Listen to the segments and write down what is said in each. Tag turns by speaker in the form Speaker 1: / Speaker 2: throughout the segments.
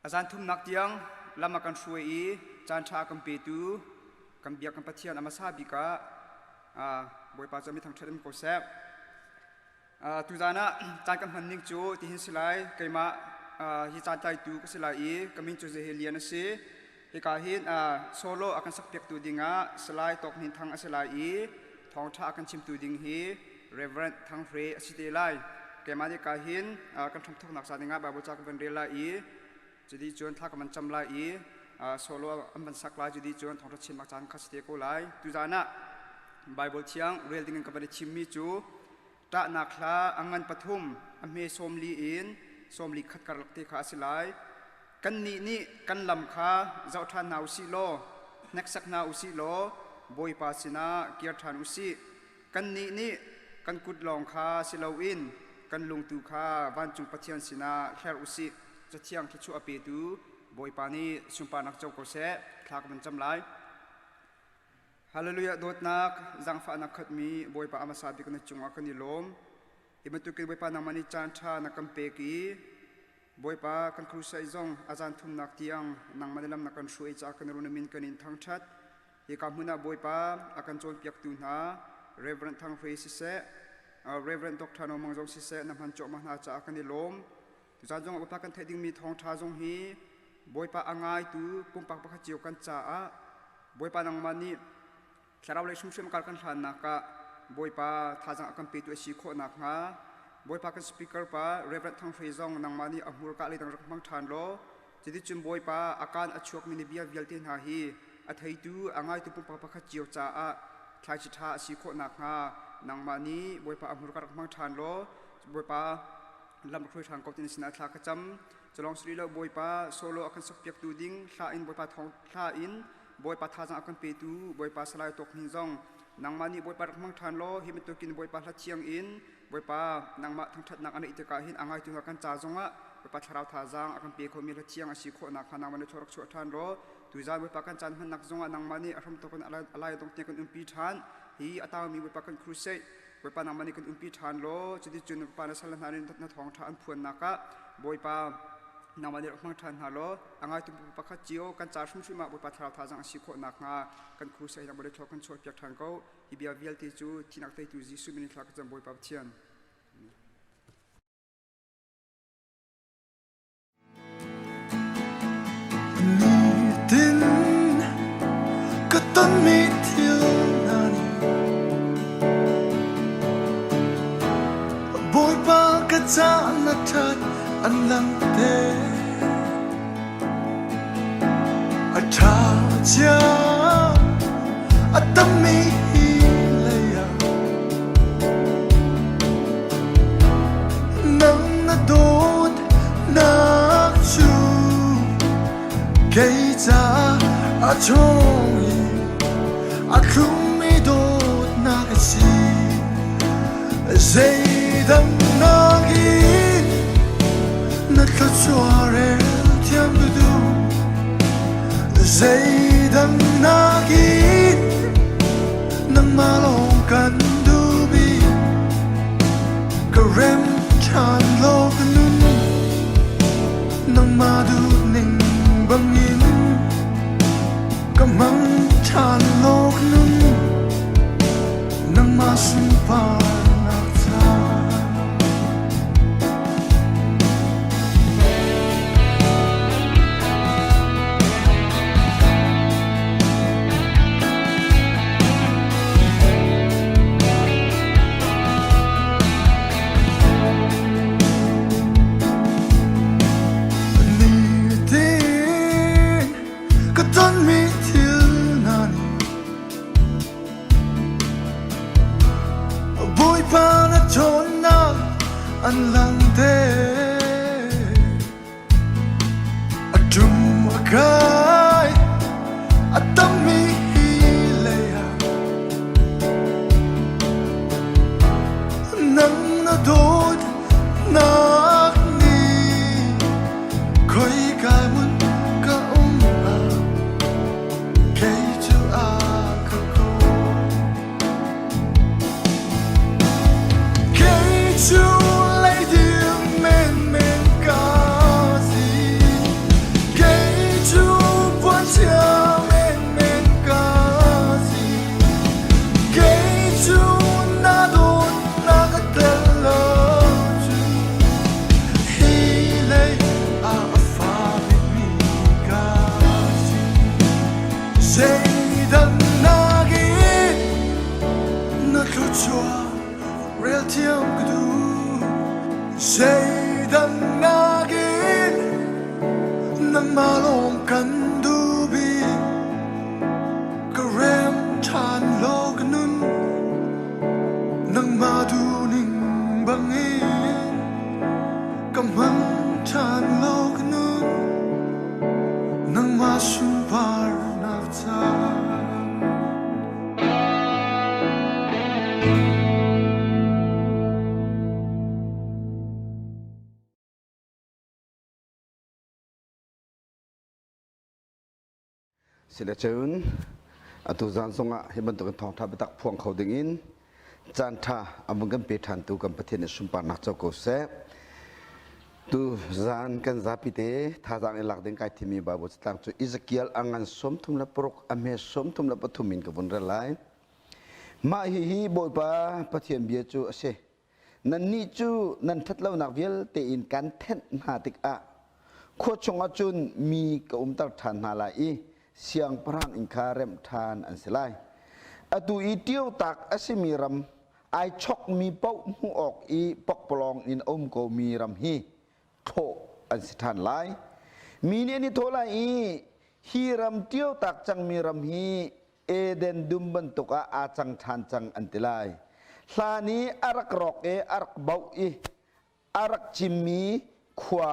Speaker 1: A zan thumnak tiang lam a kan hruai i caan ṭha a kan petu kan biak kan Pathian a hmasa bik ah Bawipa cu a mi thangṭhat in ko seh. Tuzaan ah caan kan hman ning cu tihin si lai. Keimah hi caan tlaitu ka si lai i ka min cu Zehe Lian a si. Hika hin solo a kan sakpiaktu dingah Salai Tawk Hnin Thang a si lai i thawngṭha a kan chimtu ding hi Reverend Thang Hre a si te lai. Keimah nih ka hin kan hramthawknak ca dingah Bible ca ka van rel lai i cuti cun thla ka van cam lai i solo an van sak lai cuti cun thawngṭha chimnak caan kha si te ko lai. Tuzaan ah Bible thiang rel dingin ka van i thimmi cu Ṭahnak hla a ngan pathum, a hme 40 in 41 karlak te kha a si lai. Kannih nih kan lam kha zoh ṭhan hna u sih law, hneksak hna u sih law, Bawipa sinah kir ṭhan u sih. Kannih nih kan kut lawng kha si loin kan lung tu kha vancung Pathian sinah hler u sih. Cathiang thluachuah a petu Bawipa nih sunparnak co ko seh. Thla ka van cam lai. Hallelujah dawtnak zaangfahnak khatmi Bawipa a hmasa bik na cungah kan i lawm. Hi bantukin Bawipa nangmah nih caan ṭha na kan pek i Bawipa kan crusade zong a zan thumnak tiang nangmah nih lam na kan hruai caah kan run min kan in thangṭhat. Hika hmun ah Bawipa a kan cawnpiaktu hna Reverend Thang Hrui siseh, Reverend Dr. No Mang zong siseh na hman cuahmah hna caah kan i lawm. Tuzaan zong ah Bawipa kan theih dingmi thawngṭha zong hi Bawipa a ngaitu pumpak pakhat cio kan caah Bawipa nangmah nih thlarau lei hrimhrim kar kan hlannak ah Bawipa thazaang a kan petu a si khawh nakhnga Bawipa kan speaker pa Reverend Thang Hre zong nangmah nih a hmurka lei dang rak hmang ṭhan law cuticun Bawipa a kaan a chuakmi na bia vialte hna hi a theitu a ngaitu pumpak pakhat cio caah thlaici ṭha a si khawh nakhnga nangmah nih Bawipa a hmurka rak hmang ṭhan law Bawipa lam hruai hrang ko tin sinah thla ka cam Culawng si lo Bawipa solo a kan sakpiaktu ding hla in Bawipa thawng hla in Bawipa thazaang a kan petu Bawipa Salai Tawk Hnin zong nangmah nih Bawipa rak hmang ṭhan law hi bantukin Bawipa hla thiang in Bawipa nangmah thangṭhatnak a neih tikah hin a ngaitu hna kan ca zongah Bawipa thlarau thazaang a kan pe khomi hla thiang a si khawh nakhnga nangmah nih thluachuah rak chuah ṭhan law tuzaan Bawipa kan caan hmannak zongah nangmah nih a hramthawk in a lai dong tiang kan umpi ṭhan hi a taumi Bawipa kan crusade Bawipa nangmah nih kan umpi ṭhan law cuticun Bawipa na sal hna nih na thawngṭha an phuannak ah Bawipa nangmah nih rak hmang ṭhan hna law a ngaitu pakhat cio kan ca hrimhrim ah Bawipa thlarau thazaang a si khawh nakhnga kan crusade hi Bawipa kan chuahpiak ṭhan ko. Hi bia vialte cu thinak teitu Jesuh min in thla ka cam Bawipa Pathian.
Speaker 2: Nitin ka tonmi thil hna nih Bawipa ka caah na ṭhat an langhter. A ṭha cia a tammi hi lei ah Nang na dawtnak cu kei caah a ṭhawng i a thlummi dawtnak a si. Zeidang nakin na thluachuah rel thiam ka duh. Zeidang nakin nangmah lawng kan duh bik. Ka rem ṭhan law ka nun nangmah duhning bangin ka hmang ṭhan law ka nun nangmah sunparnak ca. Nitin. Zeidan nakin na thluachuah rel thiam ka duh. Zeidan nakin nangmah lawng kan duh bik. Ka rem ṭhan law ka nun nangmah duhning bangin ka hmang ṭhan law ka nun nangmah sunparnak ca.
Speaker 3: Silecun atu zan zongah hi bantukin thawngṭha biatak phuang kho dingin caan ṭha a vun kan pe ṭhantu kan Pathian nih sunparnak co ko seh. Tu zan kan zapi te thazaang i lak ding kai thimmi Bible catlang cu Ezekiel a ngan 36 a hme 33 in ka vun rel lai. Mah hihi Bawipa Pathian bia cu a si. Nannih cu nan ṭhatlonak vialte in kan thenh hna tikah khua chungah cun mi ka umter ṭhan hna lai i siangpahrang inn kha remh ṭhan an si lai. Atu i ṭiotak a simi ram, ai chokmi paoh hmuh awk i pokpalawng in a um komi ram hi thlawh an si ṭhan lai. Mi nih an i thawh lai i hi ram ṭiotak cangmi ram hi Eden dum bantuk ah aa cang ṭhan cang an ti lai. Hlan i a rak rawk i a rak bauh i a rak cimmi khua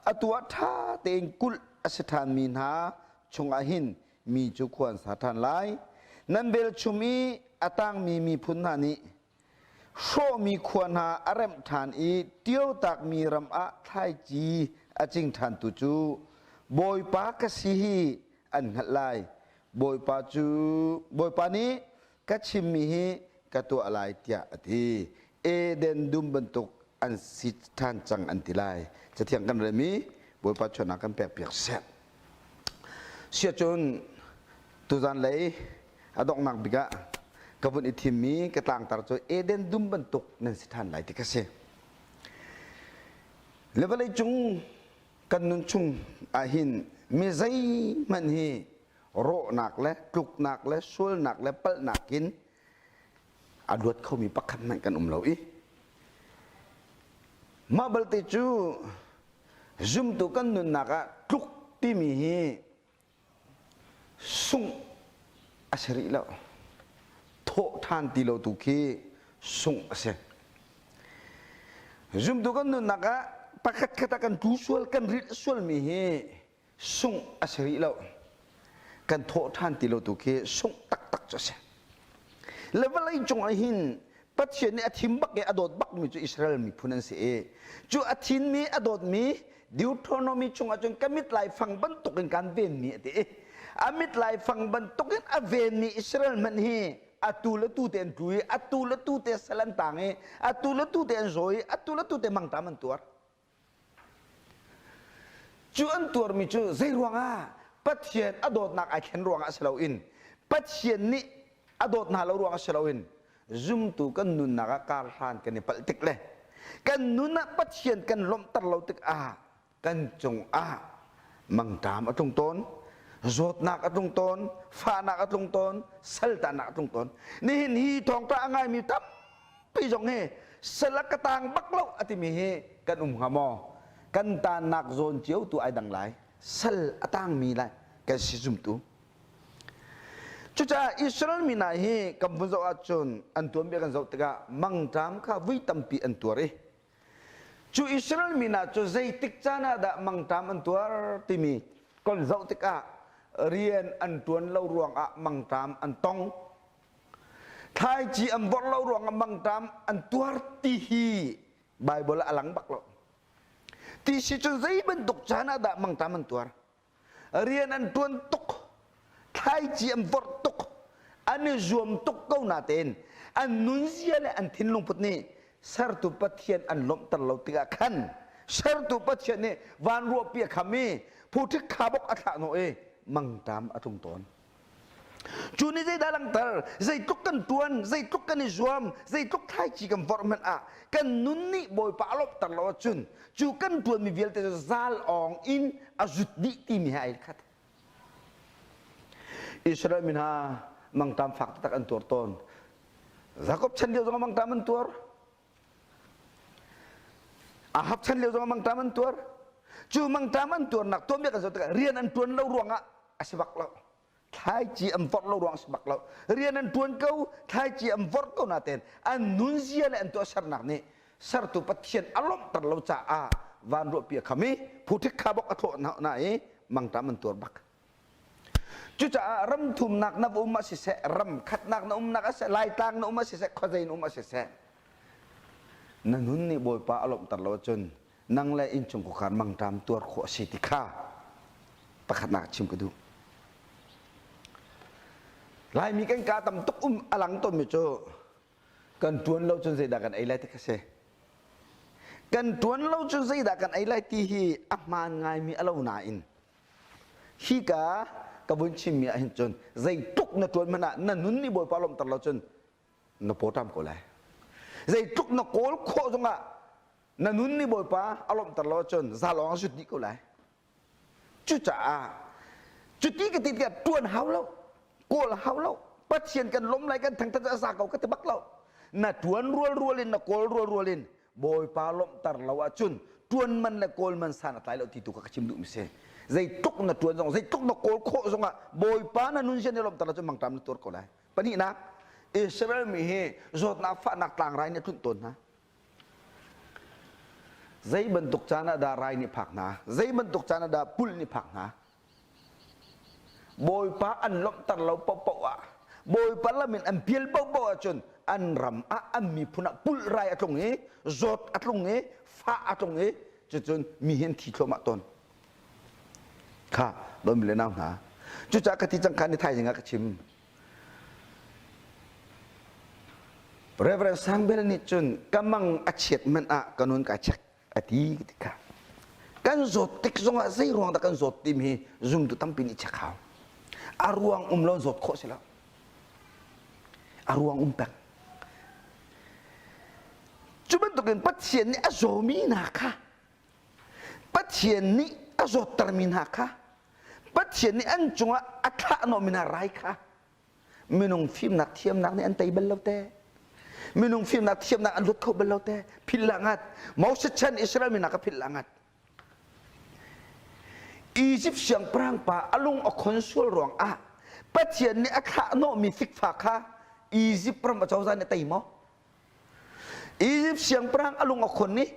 Speaker 3: atu ah ṭha tein kulh a si ṭhanmi hna chungah hin mi cu khua an sa ṭhan lai. Nan velchum i a tangmi miphun hna nih hrawhmi khua hna a remh ṭhan i ṭiotakmi ram ah thlaici a cing ṭhantu cu Bawipa ka si hi an hngalh lai. Bawipa cu Bawipa nih ka chimmi hi ka tuah lai tiah a ti. Eden dum bantuk an si ṭhan cang an ti lai. Cathiang kan relmi Bawipa chuahnak kan pekpiak seh. Siacun tuzan lei a donghnak bik ah ka vun i thimmi ka tlangtar cu Eden dum bantuk nan si ṭhan lai ti ka si. Le vawlei cung kan nun chung ahhin mi zeihmanh hi rawhnak le tluknak le sualnak le palhnak in a luat khomi pakhat hmanh kan um lo i mah balte cu Zumtu kan nunnak ah tluk timi hi sungh a si rih lo. Thawh ṭhan ti lo tu khi sungh a si. Zumtu kan nunnak ah pakhat khat ah kan tlu sual, kan rilh sualmi hi sungh a si rih lo. Kan thawh ṭhan ti lo tu khi sungh taktak cu a si. Le vawlei cung ah hin Pathian nih a thim bak i a dawt bakmi cu Israel miphun an si i cu a thinmi a dawtmi Deuteronomy chungah cun ka mit laifang bantukin kan venmi a ti i a mit laifang bantukin a venmi Israel hmanh hi atu le tu te an tlu i atu le tu te sal an tang i atu le tu te an zaw i atu le tu te mangṭam an tuar. Cu an tuarmi cu zei ruangah Pathian a dawtnak ai thlen ruangah si loin Pathian nih a dawt hna lo ruangah si loin zumtu kan nunnak ah kar hlan kan i palh tik le kan nun ah Pathian kan lawmhter lo tikah kan cungah mangṭam a tlung tawn zawtnak a tlung tawn fahnak a tlung tawn saltannak a tlung tawn nihin hi thawngṭha a ngaimi tampi zong hi sal a ka tang bak lo a timi hi kan um hnga maw kan tannak zawn cio tu ai dang lai sal a tangmi lai kan si zumtu Cucaah Israel mi hna hi kan vun zoh ahcun an tuanbia kan zoh tikah mangṭam kha vui tampi an tuar i cu Israel mi hna cu zeitik caan ah dah mangṭam an tuar timi kan zoh tikah rian an ṭuan lo ruangah mangṭam an tong. Thlaici an vorh lo ruangah mangṭam an tuar ti hi Baibal ah a lang bak lo. Ti si cun zei bantuk caan ah dah mangṭam an tuar? Rian an ṭuan tuk, thlaici an vorh tuk, an i zuam tuk ko natein an nunzia le an thinlungput nih sertu Pathian an lawmhter lo tikah khan sertu Pathian nih van ruahpi a kham i phuṭhik khabok a thlah hnawh i mangṭam a tlung tawn. Cu nih zeidah langhter? Zeitluk kan ṭuan, zeitluk kan i zuam, zeitluk thlaici kan vorh hmanh ah kan nun nih Bawipa a lawmhter lo ahcun cu kan ṭuanmi vialte cu zal awng in a zut dih timi he ai khat. Israel mi hna mangṭam fak taktak an tuar tawn. Jakob chan lio zong ah mangṭam an tuar. Ahab chan lio zong ah mangṭam an tuar. Cu mangṭam an tuarnak tuanbia kan zoh tikah rian an ṭuan lo ruangah a si bak lo. Thlaici an vorh lo ruang a si bak lo. Rian an ṭuan ko, thlaici an vorh ko nain an nunzia le an tuahsernak nih sertu Pathian a lawmhter lo caah van ruahpi a kham i phuṭhik kha bok a thlawh hna i mangṭam an tuar bak. Cucaah ram thumnak na va um ah siseh, ram khatnak na umnak ah siseh, Laitlang na um ah siseh, khuazei na um ah siseh, na nun nih Bawipa a lawmhter lo ahcun nang le innchungkhar mangṭam tuar khawh a si ti kha pakhatnak chim ka duh. Laimi kan kaa tam tuk um a lang tawnmi cu kan ṭuan lo cun zeidah kan ei lai ti kha si. Kan ṭuan lo cun zeidah kan ei lai ti hi a hmaan ngaimi a lo nain Hika ka vun chimmi ah hin cun zeitluk na ṭuan hmanh ah na nun nih Bawipa lawmhter lo cun na pawṭam ko lai. Zeitluk na kawl khawh zongah na nun nih Bawipa a lawmhter lo cun zalawng a zut dih ko lai. Cucaah cuti ka ti tikah ṭuan hau lo, kawl hau lo, Pathian kan lawm lai kan thangṭhat a za ko ka ti bak lo. Na ṭuan rualrual in na kawl rualrual in Bawipa lawmhter lo ahcun ṭuan man le kawl man san a tlai lo ti tu kha ka chim duhmi si. Zeitluk na ṭuan zong zeitluk na kawl khawh zongah Bawipa na nun sian i lawmhter lo cun mangṭam na tuar ko lai. Pahnihnak, Israel mi hi zawtnak fahnak tlangrai nih a tlunh tawn hna. Zei bantuk caan ah dah rai nih phak hna? Zei bantuk caan ah dah pulh nih phak hna? Bawipa an lawmhter lo paohpaoh ah Bawipa lam in an pial paohpaoh ahcun an ram ah an miphun ah pulh rai a tlung i zawt a tlung i fah a tlung i cucun mi hi an thi thluahmah tawn. Kha dawmi le nau hna cucaah ka ti cang kha ni thaizing ah ka chim. Reverend Sangbel nih cun ka mang a chiat hmanh ah ka nun kai check a ti tikah kan zawt tik zongah zei ruang dah kan zawt timi hi zumtu tampi nih check hau. A ruang um lo zawt khawh si lo. A ruang um peng. Cu bantukin Pathian nih a zawmi hna kha Pathian nih a zawttermi hna kha Pathian nih an cungah a thlahhnawhmi hna rai kha Minung fimnak thiamnak nih an tei bal lo te. Minung fimnak thiamnak an lut kho bal lo te. Philh lah ngat. Moses chan Israel mi ka philh lah ngat. Egypt siangpahrang pa a lung a khon sual ruang ah Pathian nih a thlah hnawhmi fikfa kha Egypt ram acozah nih a tei maw? Egypt siangpahrang a lung a khon i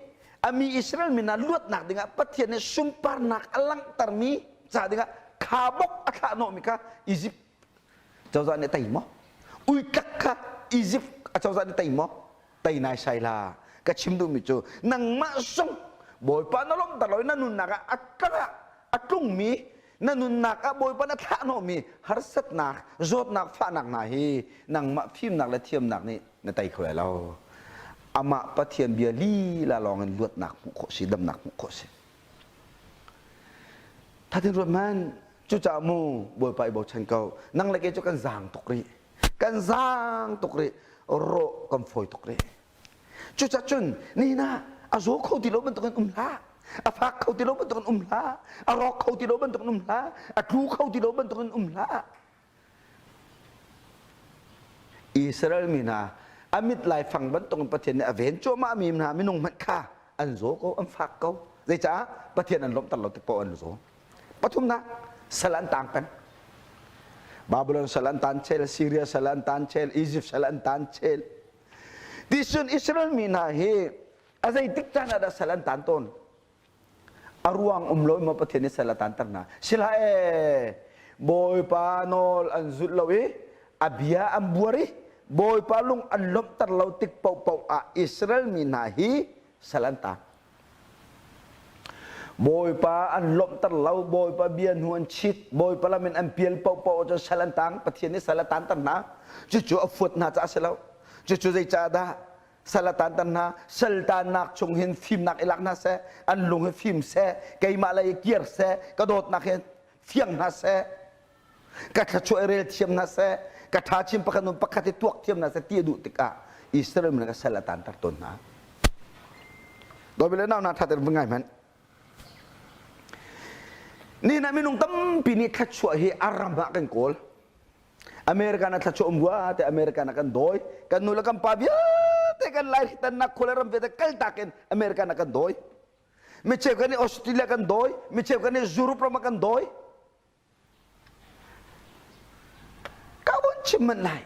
Speaker 3: a mi Israel mi hna luatnak dingah Pathian nih sunparnak a langhtermi ca dingah khabok a thlah hnawhmi kha Egypt cozah nih a tei maw? Uitlak kha Egypt a cozah nih tei maw? Tei naisai hlah. Ka chim duhmi cu nangmah zong Bawipa na lawmhter lo i na nunnak ah a tlangah a tlungmi na nunnak ah Bawipa na thlah hnawhmi harsatnak, zawtnak, fahnak hna hi nangmah fimnak le thiamnak nih na tei kho lai lo. Amah Pathian bia lila lawng in luatnak hmuh khawh si, damnak hmuh khawh si. Thatin ruat hmanh, cucaah mu Bawipa i bochan ko. Nang le kei cu kan zaang tuk rih. Kan zaang tuk rih. Rawh kan fawi tuk rih. Cucaah cun nihin ah a zaw kho ti lo bantukin um hlah. A fak kho ti lo bantukin um hlah. A rawk kho ti lo bantukin um hlah. A tlu kho ti lo bantukin um hlah. Israel mi hna a mit laifang bantukin Pathian nih a ven cuahmah mi hna minung hmanh kha an zaw ko, an fak ko. Zeicah? Pathian an lawmhter lo tik paoh an zaw. Pathumnak, sal an tang peng. Babylon sal an tan chel, Syria sal an tan chel, Egypt sal an tan chel. Tisun Israel mi hna hi a zeitik caan ah dah sal an tan tawn? A ruang um lo maw Pathian nih sal a tanter hna? Sila e, Bawipa nawl an zulh lo i a bia an buar i Bawipa lung an lawmhter lo tik paohpaoh ah Israel mi hna hi sal an tang. Bawipa an lawmhter lo, Bawipa bia hnu an chit, Bawipa lam in an pial paohpaoh cu sal an tang, Pathian nih sal a tanter hna. Cucu a fuat hna caah a si lo. Cucu zeicah dah sal a tanter hna? Saltannak chung hin fimnak i lak hna seh, an lung hi fim seh, keimah lei i kir seh, ka dawtnak hi fiang hna seh, ka thluachuah i rel thiam hna seh, ka ṭha chin pakhat nun pakhat i tuak thiam hna seh ti a duh tikah Israel mi ka sal a tanter tawn hna. Dawbi le nau na ṭha tein vun ngai hmanh. Nihin ah minung tampi nih thluachuah hi a ram ah kan kawl. America na thla um rua te America na kan dawi. Kan nu le kan pa vialte kan lai tannak khua le ram vialte kal tak in America na kan dawi. Mi cheu kan i Australia kan dawi, mi cheu kan i Europe ram kan dawi. Ka vun chim manh lai.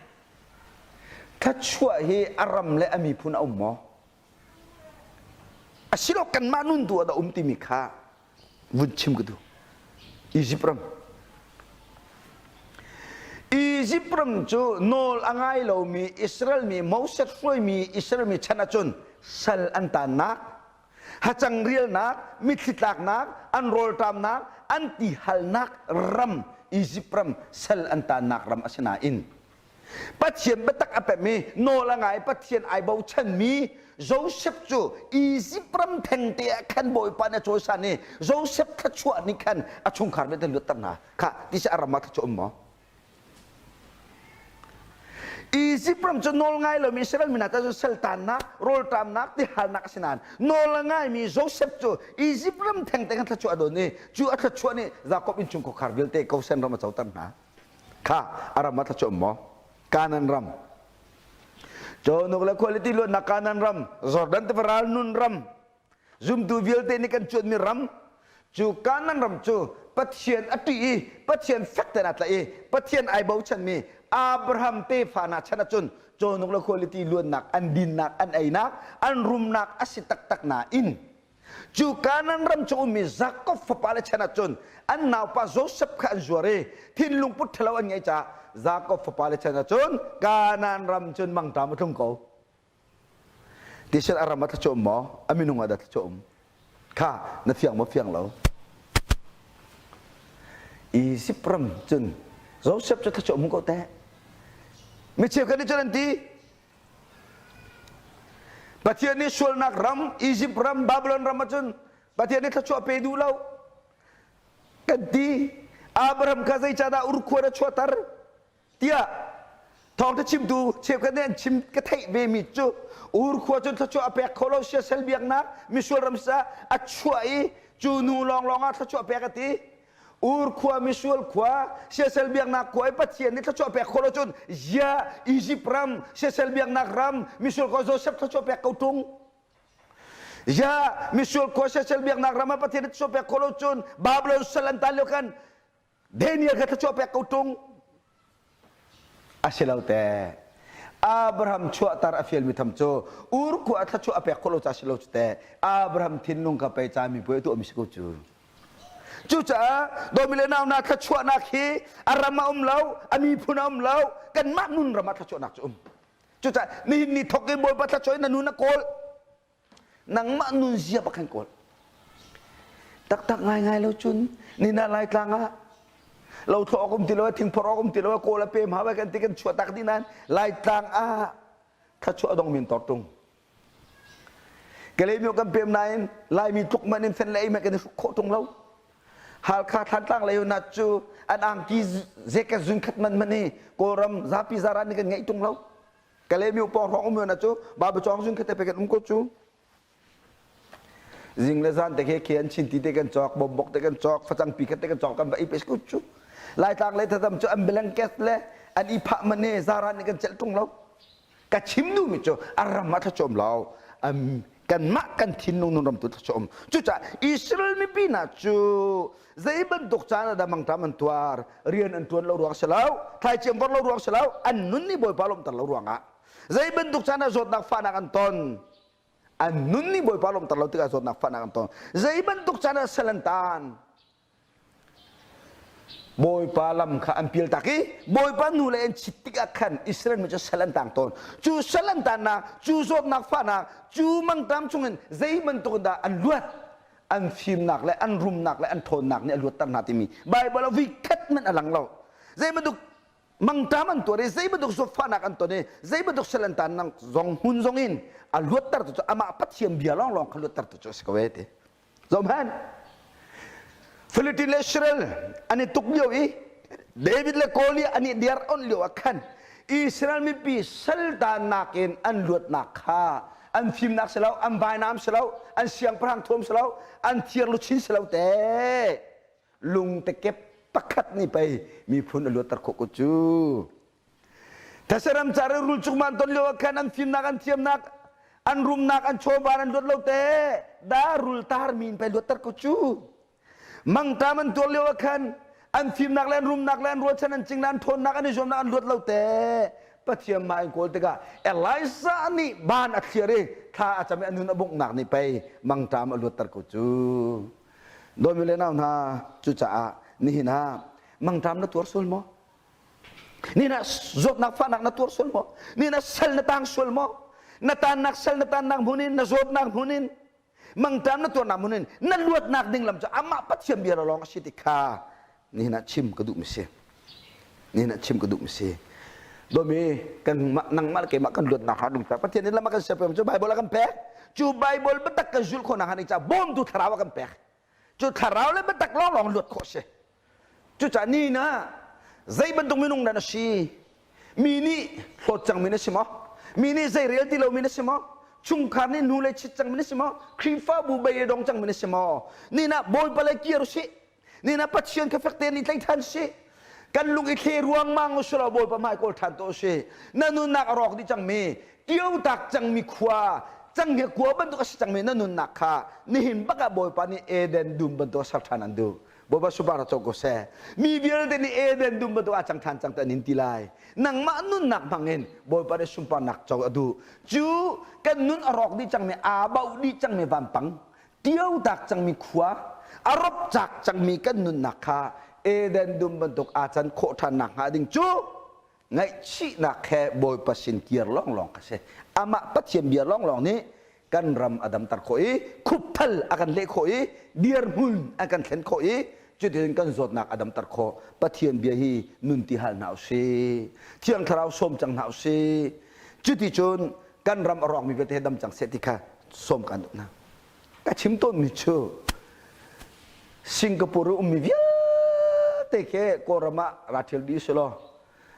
Speaker 3: Thluachuah hi a ram le a miphun a um maw? Asilo kanmah nun tu ah dah um timi kha vun chim ka duh. Egypt ram. Egypt ram cu nawl a ngai lomi Israel mi Moses hruaimi Israel mi chan ahcun sal an tannak, hacang rialnak, mitthli tlaknak, an rawlṭamnak, an tihalnak ram Egypt ram sal an tannak ram a si nain Pathian biatak a pem i nawl a ngai Pathian ai bochanmi Joseph cu Egypt ram thengte ah khan Bawipa nih a cawisan i Joseph thluachuah nih khan a chungkhar vialte luatter hna kha ti si a ram ah thluachuah um maw Egypt ram cu nawl ngai lomi Israel mi hna cu saltannak, rawlṭamnak, tihalnak a si nain nawl a ngaimi Joseph cu Egypt ram thengte khan thluachuah a don i cu a thluachuah nih Jakob innchungkhar vialte Goshen ram a coter hna. Kha a ram ah thluachuah um maw? Kanaan ram. Cawnuk le quality luatnak Kanaan ram, Jordan tiva ral nun ram, zumtu vialte nih kan cuanmi ram cu Kanaan ram cu Pathian a ṭih i Pathian fek tein aa tlaih i Pathian ai bochanmi Abraham tefa hna chan ahcun cawhnuk le khualiti luannak an dinnak an einak an rumnak a si taktak nain cu Kanaan ram cu ummi Jakob fapa le chan ahcun an naupa Joseph kha an zuar i thinlung put ṭhalo an ngeih caah Jakob fapa le chan ahcun Kanaan ram cun mangṭam a tlung ko. Tisel a ram ah thluachuah um maw? A minung ah dah thluachuah um? Kha na fiang maw fiang lo? Izipt ram cun Joseph cu thluachuah um ko teh. Mi cheukhat nih cun an ti. Pathian nih sualnak ram, Izipt ram, Babylon ram ahcun Pathian nih thluachuah pe duh lo. Kan ti. Abraham kha zeicahdah Ur khua na chuahter? Tiah thawngṭha chimtu cheukhat nih an chim ka theih vemi cu Ur khua cun thluachuah a pek kho lo siasal biaknak misual ram sa a chuah i cu nu lawnglawng ah thluachuah pek a ti. Ur khua misual khua siasal biaknak khua i Pathian nih thluachuah pek kho lo cun zia Egypt ram siasal biaknak ram misual khua Joseph thluachuah pek ko ṭung. Ya misual khua siasal biaknak ram ah Pathian nih thluachuah pek kho lo cun Babylon sal an tan lio khan Daniel kha thluachuah pek ko ṭung. A si lo te. Abraham chuahtar a fialmi tham cu Ur khua thluachuah a pek khawh lo ca si lo cu te. Abraham thinlung kha pei ca mi puai tuahmi si ko cu. Cucaah dawmi le nau na thluachuahnak hi a ram a um lo, a miphun a um lo, kanmah nun ram ah thluachuahnak cu um. Cucaah nihin ni thawk in Bawipa thluachuah in na nun a kawl. Nangmah nunzia bak khan kawl. Taktak ngaingai lo cun nina Laitlang ah lo thlawh awk um ti lo thingphor awk um ti lo kawl a pem hau kan ti kan chuah tak dih nain Laitlang ah thluachuah dong min tor tung. Kalaymyo kan pem nain Laimi tluk man in fen le ei man kan i hruk khawh tung lo. Halkha Thantlang lei na cu an angki zeka zun khat man man hi Kawlram zapi zaran nih kan ngeih tung lo. Kalaymyo pawng hrawng um na cu Babu cawng zun khate pe kan um ko cu. Zing le zan te khi khi an chin ti te kan cawk, bombok te kan cawk, facang pi khat te kan cawk kan va i pe ku cu. Laitlang le thazam cu an blanket le an i phah man he zaran nih kan celh tung lo. Ka chim duhmi cu a ram ah thluachuah um lo. Kanmah kan thinlung nun ram tu thluachuah um. Cucaah Israel mipi hna cu zei bantuk caan ah dah mangṭam an tuar, rian an ṭuan lo ruang si lo, thlaici an vorh lo ruang si lo, an nun nih Bawipa lawmhter lo ruangah zei bantuk caan ah zawtnak fahnak an ton, an nun nih Bawipa lawmhter lo tikah zawtnak fahnak an ton, zei bantuk caan ah sal an taan, Bawipa lam kha an pialtak i Bawipa hnu le an chit tikah khan Israel mi cu sal an tang tawn. Cu sal an tannak, cu zawtnak fahnak, cu mangṭam chungin zei bantuk in dah an luat, an fimnak le an rumnak le an ṭhawnnak nih a luatter hna timi Baibal ah voikhat hmanh a lang lo. Zei bantuk mangṭam an tuar i zei bantuk zawtfahnak an ton i zei bantuk sal an tannak zong hmun zong in a luattertu cu amah Pathian bia lawnglawng kha luattertu cu a si ko ee ti. Zohhmanh, Philippine le Israel an i tuk lio i David le Goliath an i diar on lio ah khan Israel mipi saltannak in an luatnak kha an fimnak si lo, an vainam si lo, an siangpahrang thuam si lo, an thir luchin si lo te. Lungtekep pakhat nih pei miphun a luatter khawh ko cu. These ramcar i rul cungman ton lio ah khan an fimnak an thiamnak an rumnak an chawva an luat lo te da rul tar mi in pei luatter ko cu mangṭam an tuar lio ah khan an fimnak le an rumnak le an rualchan an cingnak an ṭhawnnak an i zuamnak an luat lo te Pathian mah in kawl tikah Elijah nih ban a thliar i thla a cam i a nun a bonghnak nih pei mangṭam a luatter ko cu Dawmi le nau hna cucaah nihin ah mangṭam na tuar sual maw Nihin ah zawtnak fahnak na tuar sual maw Nihin ah sal na tang sual maw na tannak sal na tannak hmun in na zawtnak hmun in mangṭam na tuarnak hmun in na luatnak ding lam cu amah Pathian bia lawng a si ti kha nihin ah chim ka duhmi si nihin ah chim ka duhmi si Domi kan nangmah le keimah kan luatnak hnga ding ca Pathian nih lam a kan siap cu Bible a kan pek cu Bible biatak kan zulh khawh nak hnga ding ca bawmtu thlarau a kan pek cu thlarau le biatak lawnglawng luat khawh si Cucaah ni na zei bantuk minung dah na si? Mi nih hlawt cangmi na si maw? Mi nih zei rel ti lomi na si maw? Chungkhar nih hnu le chit cangmi na si maw? Khrihfabu bei le dong cangmi na si maw? Ni na Bawipa le kir usih. Ni na Pathian kha fek tein i tlaih ṭhan sih. Kan lung i thle ruangmang usih law Bawipa hmai kawl ṭhan tuah usih. Na nunnak a rawk dih cangmi, tiotak cangmi khua, canghngia kua bantuk a si cangmi na nunnak kha nihin bak ah Bawipa nih Eden dum bantuk a ser ṭhan an duh. Bawipa subara co ko seh. Mi vialte nih Eden dum bantuk ah cang ṭhan cang te an in ti lai. Nangmah nunnak hmangin Bawipa nih sunparnak co a duh. Cu kan nun a rawk dih cangmi, aa bauh dih cangmi vampang, tiotak cangmi khua, a rop cak cangmi kan nunnak kha Eden dum bantuk aa can khawh ṭhan nakhnga ding cu ngaihchihnak he Bawipa sin kir lawnglawng ka si. Amah Pathian bia lawnglawng nih kan ram a damter khawh i khupthal a kan leh khawh i dirhmun a kan thlen khawh i cutin kan zawtnak a damter khawh. Pathian bia hi nun ti hal hna usih. Thiang Thlarau sawm cang hna usih. Cuti cun kan ram a rawkmi vialte he dam cang seh ti kha sawm kan duh hna. Ka chim tawnmi cu Singapore ummi vialte khi Kawlram ah ra ṭhial dih usih law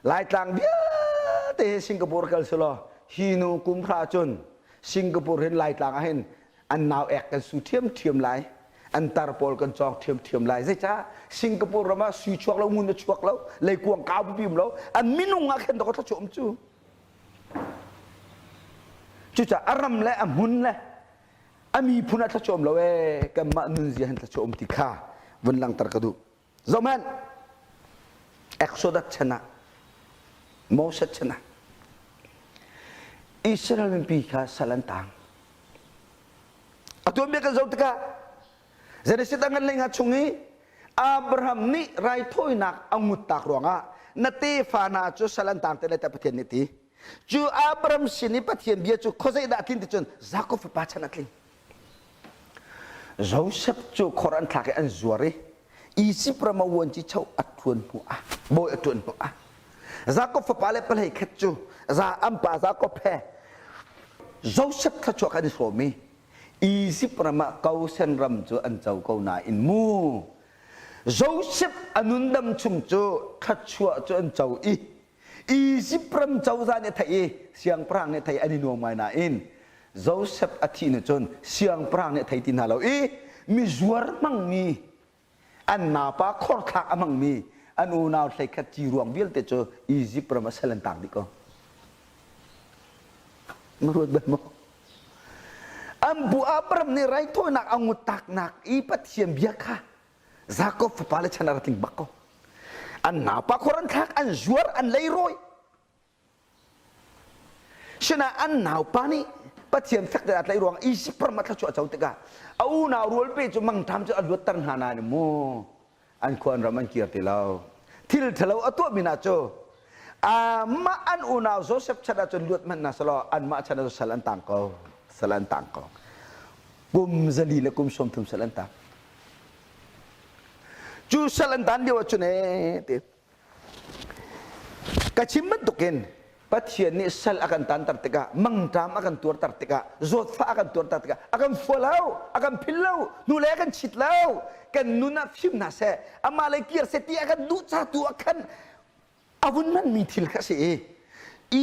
Speaker 3: Laitlang vialte hi Singapore kal si law hi nu kum hra cun Singapore hin Laitlang ah hin an nau ek kan su ṭhiamṭhiam lai an tar pawl kan cawng ṭhiamṭhiam lai zeicah Singapore ram ah sui chuak lo ngun a chuak lo leikuang kau pipi um lo an minung ah khin dawk thluachuah um cu cucaah a ram le a hmun le a miphun ah thluachuah um lo ee kanmah nunzia hin thluachuah um ti kha vun langhter ka duh Zohhmanh, Exodus chan ah, Moses chan ah, Israel mipi kha sal an tang. A tuanbia kan zoh tikah Genesis a ngan lei chung i Abraham nih raithawinak a nguttak ruangah na tefa hna cu sal an tang te lai tiah Pathian nih ti. Cu Abraham sin i Pathian bia cu khuazei dah a tlin ti cun Jakob fapa chan a tling. Joseph cu khor an thlak i an zuar i Izipt ram a vuanci cho a ṭuan hnu ah bawi a ṭuan hnu ah Jakob fapa le palei khat cu za an pa Jakob he Joseph thluachuah kan i hrawm i Izipt ram ah Goshen ram cu an co ko nain mu Joseph a nundam chung cu thluachuah cu an co i Izipt ram cozah nih a theih i siangpahrang nih a theih an i nuam ngai nain Joseph a thih hnu cun siangpahrang nih a thei ti hna lo i mizuar hmangmi an naupa khorthlak a hmangmi an unau hleikhat ci ruang vialte cu Izipt ram ah sal an tang dih ko. Na ruat bal maw? An bu Abraham nih raithawinak a ngutaknak i Pathian bia kha Jakob fapa le chan a ra tling bak ko. An naupa khor an thlak, an zuar, an leirawi. Sinah an naupa nih Pathian fek te tlaih ruang Izipt ram ah thluachuah a co tikah a unau rual pe cu mangṭam cu a luatter hna nain mu an khua an ram an kir ti lo. Thil ṭhalo a tuahmi hna cu amah an unau Joseph chan ahcun luat hmanh hna selaw anmah chan ah sal an tang ko. Sal an tang ko. Kum zali le kum 30 sal an tang. Cu sal an tan lio ahcun ee ti ka chim bantukin Pathian nih sal a kan tanter tikah mangṭam a kan tuarter tikah zawtfah a kan tuarter tikah a kan fua lo a kan phil lo hnulei a kan chit lo kan nun ah fim hna seh amah lei kir seh ti a kan duh ca tu ah khan a vun hmanmi thil kha a si i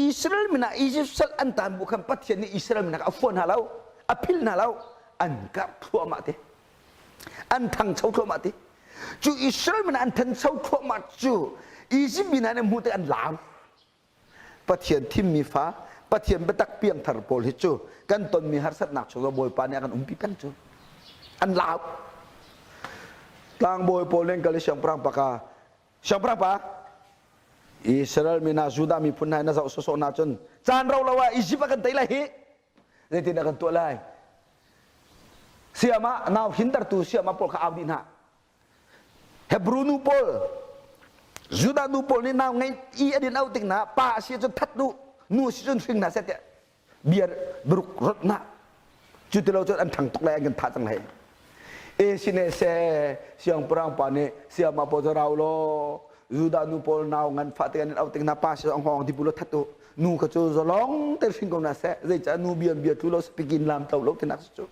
Speaker 3: Israel min ah Egypt sal an tan bu khan Pathian nih Israel min ah a fua hna lo a phil hna lo an karh thluahmah te an thangcho thluahmah ti cu Israel min an thancho thluahmah cu Egypt mi hna nih hmuh tik an lam. Pathian thimmi fa, Pathian biatak piangthar pawl hi cu kan tonmi harsatnak chung Bawipa nih a kan umpi peng cu. An lau. Tlangbawi pawl nih kal i siangpahrang paka siangpahrang pa Israel mi hna Judah miphun hna na zoh sawsawh hna cun caan rau lo ah Egypt a kan tei lai hi zeitin a kan tuah lai siama nau hintertu siama pawl kha au dih hna Hebrew nu pawl Judah nu pawl nih nau ngei i an in auh tik hna pa a si cun that nu nu a si cun hring hna seh tiah bia biruk rot na cu ti lo cun an ṭhang tuk lai an kan thah cang lai e sine se siangpahrang pa nih siama pawl cu rau law Judah nu pawl nau ngan fah te an in auh tik hna pa si ang hawng dibu lo that u nu kha cu zalong te hring ko na seh zeicah nu bia bia tlu lo speaking lam tlo lo tinak cu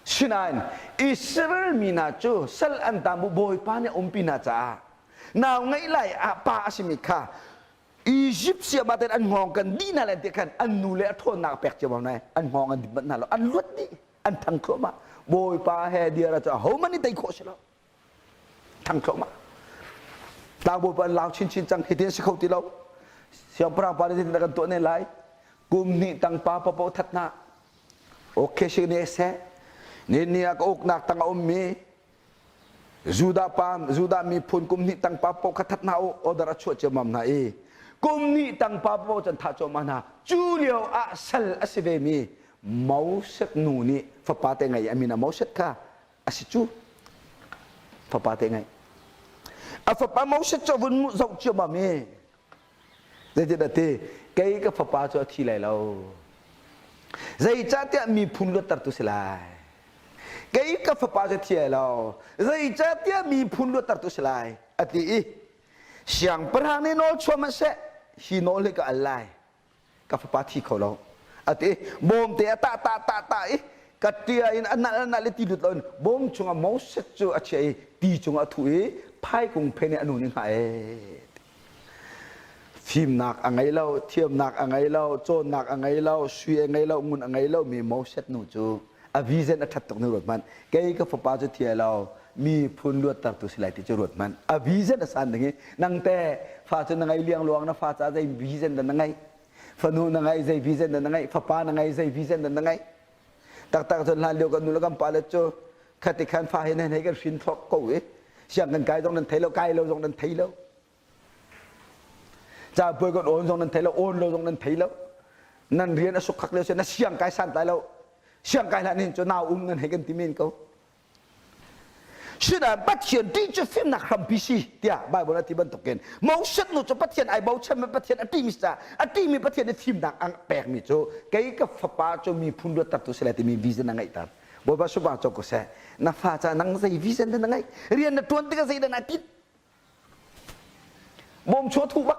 Speaker 3: Sinain Israel mi hna cu sal an tam bu Bawipa nih a umpi hna caah nau ngeih lai ah pa a simi kha Egypt siama ten an hngawng kan dih hna len ti khan an nu le a ṭhawnnak pek cio nai an hngawng an dip manh hna lo an luat dih an thang thluahmah Bawipa he dir ah ahohmanh nih tei khawh si lo thang thluahmah tlangbawi pa an lau chinchin cang hitin si kho ti lo siangpahrang pa nih kan tuah ne lai kum hnih tang pa papo that hna okay si ne seh ni ni ah ka uknak tang a ummi Judah pa Judah miphun kum hnih tang pa paoh kha that hna u order a chuah ciammam hna i kum hnih tang pa paoh can thah cuahmah hna cu lio ah sal a si ve mi Moses nu nih fapa te ngei a min ah Moses kha a si cu fapa te ngei a fapa Moses cu vun zoh ciammam i Zeitin a ti? Kei ka fapa cu a thi lai lo. Zeicahtiah miphun luattertu si lai. Kei ka fapa cu thi lai lo. Zeicahtiah miphun luattertu si lai. A ti i siangpahrang nih nawl chuah hmanh seh, hi nawl hi ka al lai. Ka fapa thi kho lo. A ti i bawmte a tah tah tah tah i ka tia in a nal a nal i ti lut loin bawm chungah Moses cu a chiah i ti cungah a thuh i phaikung phen i a nu nih hngah ee. Fimnak a ngei lo, thiamnak a ngei lo, cawnnak a ngei lo, sui a ngei lo, ngun a ngei lo mi Moses nu cu a vision a ṭhat tuk ni ruat hmanh. Kei ka fapa cu thi lo, miphun luattertu si lai ti cu ruat hmanh. A vision a san ding i nang te fa cu na ngei liangluang na fa ca zei vision dah na ngeih? Fanu na ngei zei vision dah na ngeih? Fapa na ngei zei vision dah na ngeih? Taktak cun hlan lio kan nu le kan pa le cu khati khan fa hi nan hei kan hrin thok ko i siang kan kai zong nan thei lo, kai lo zong nan thei lo. Ca puai kan awn zong nan thei lo, awn lo zong nan thei lo. Nan rian a suk khak lio na siang kai san tai lo. Siang kai hlah nin cu nau um nan hei kan ti men ko. Sinain Pathian ti cu fimnak hrampi si tiah Bible a ti bantukin Moses nu cu Pathian ai bochan mi Pathian a ṭihmi ca a ṭihmi Pathian i fimnak a pekmi cu kei ka fapa cu miphun luattertu si lai timi vision a ngeihter. Bawipa subang cawk ko seh. Na fa ca nang zei vision dah na ngeih? Rian na ṭuan tikah zeidah naa tinh? Bawm chung a thuh bak.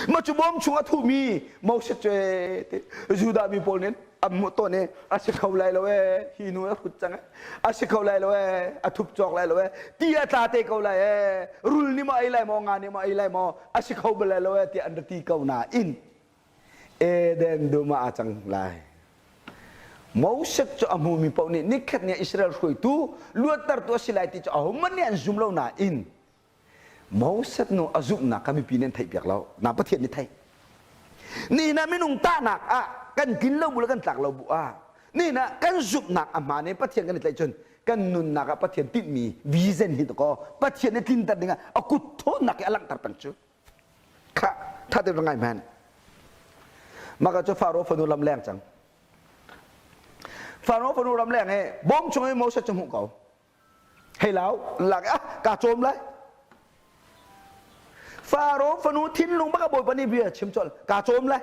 Speaker 3: Mah cu bawm chung a thuhmi Moses cu ee Judah mi pawl nih an hmuh tawn i a si kho lai lo ee hi nu a hrut cang ee a si kho lai lo ee a thup cawk lai lo ee ti a tla te ko lai ee rul nih maw ei lai maw nga nih maw ei lai maw a si kho bal lai lo ee tiah an ra ti ko nain Eden dum ah aa cang lai. Moses cu a hmumi paoh nih nikhat ni ah Israel hruaitu luattertu a si lai ti cu ahohmanh nih an zum lo nain Moses nu a zumhnak kha mipi nih an theihpiak lo. Na Pathian nih theih. Nihin ah minung tahnak ah kan tlin lo bu le kan tlak lo bu ah nihin ah kan zumhnak a hmaan i Pathian kan i tlaih cun kan nunnak ah Pathian tinhmi vision hi to Pathian nih tlinter dingah a kut thawnnak i a langhter peng cu. Kha tha te ngai hman. Maka cu Faro fanu lam leng cang. Faro fanu ram leng he bawm chung i Moses cu hmuh ko. Hei lau lak ah ka cawm lai. Faro fanu thinlung baka bawipa nih bia chim col ka cawm lai.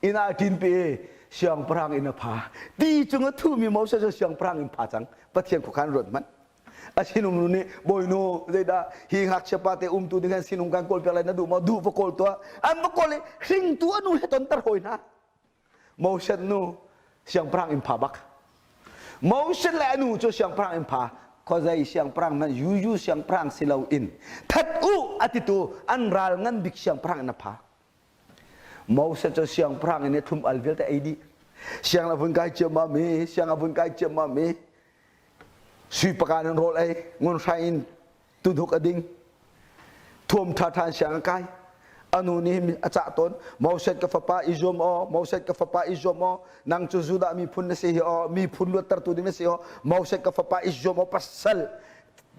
Speaker 3: Inn ah ṭin pe siangpahrang inn a pha. Ti cung a thumi Moses cu siangpahrang inn pha cang. Pathian khuakhan ruat hmanh. A sinum nu nih bawinu zeidah hi ngakchia pa te umtu ding han sinum kan kawl piak lai na duh maw duh va kawl tuah an va kawl i hringtu a nu he tonter hawi hna Moses nu siangpahrang inn pha bak Moses le a nu cu siangpahrang inn pha khuazei siangpahrang hmanh yuyu siangpahrang si lo in that u a titu an ral ngan bik siangpahrang in a pha Moses cu siangpahrang in a thlum al vialte ei dih. Siang a vun kai ciammam i siang a vun kai ciammam i sui pakan in rawl ei ngun hrai in tuduk a ding thuam ṭha ṭha in siang a kai. A nu nih a cah tawn, Moses ka fapa i zuam aw, Moses ka fapa i zuam aw, nang cu Judah miphun na si hi aw, miphun luattertu ding na si aw, Moses ka fapa i zuam aw, pasal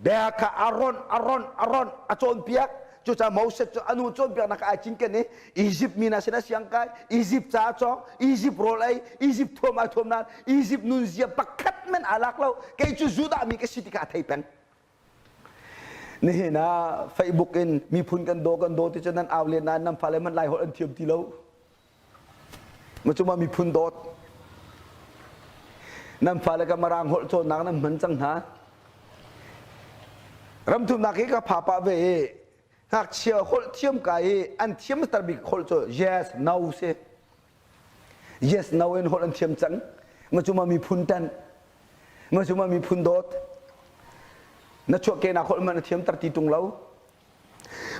Speaker 3: bia kha a ronh, a ronh, a ronh, a cawnpiak. Cucaah Moses cu a nu cawnpiaknak ai cinken i Izipt mi hna sinah siang kai, Izipt ca a cawng, Izipt rawl ei, Izipt thuam ai thuam nain Izipt nunzia pakhat men aa lak lo. Kei cu Judah mi ka si ti kha a thei peng. Nihin ah Facebook in miphun kan daw kan daw ti cu nan au len nain nan fale hmanh Lai holh an thiam ti lo. Ma cu ma miphun dawt. Nan fale ka Mirang holh cawnnak nan hman cang hna. Ramthumnak hi ka pha pah ve i ngakchia holh thiam ka i an thiam tar bik holh cu yes no si. Yes no in holh an thiam cang. Ma cu ma miphun tan. Ma cu ma miphun dawt. Na chuahkehnak holh hmanh na thiam tar ti tung lo.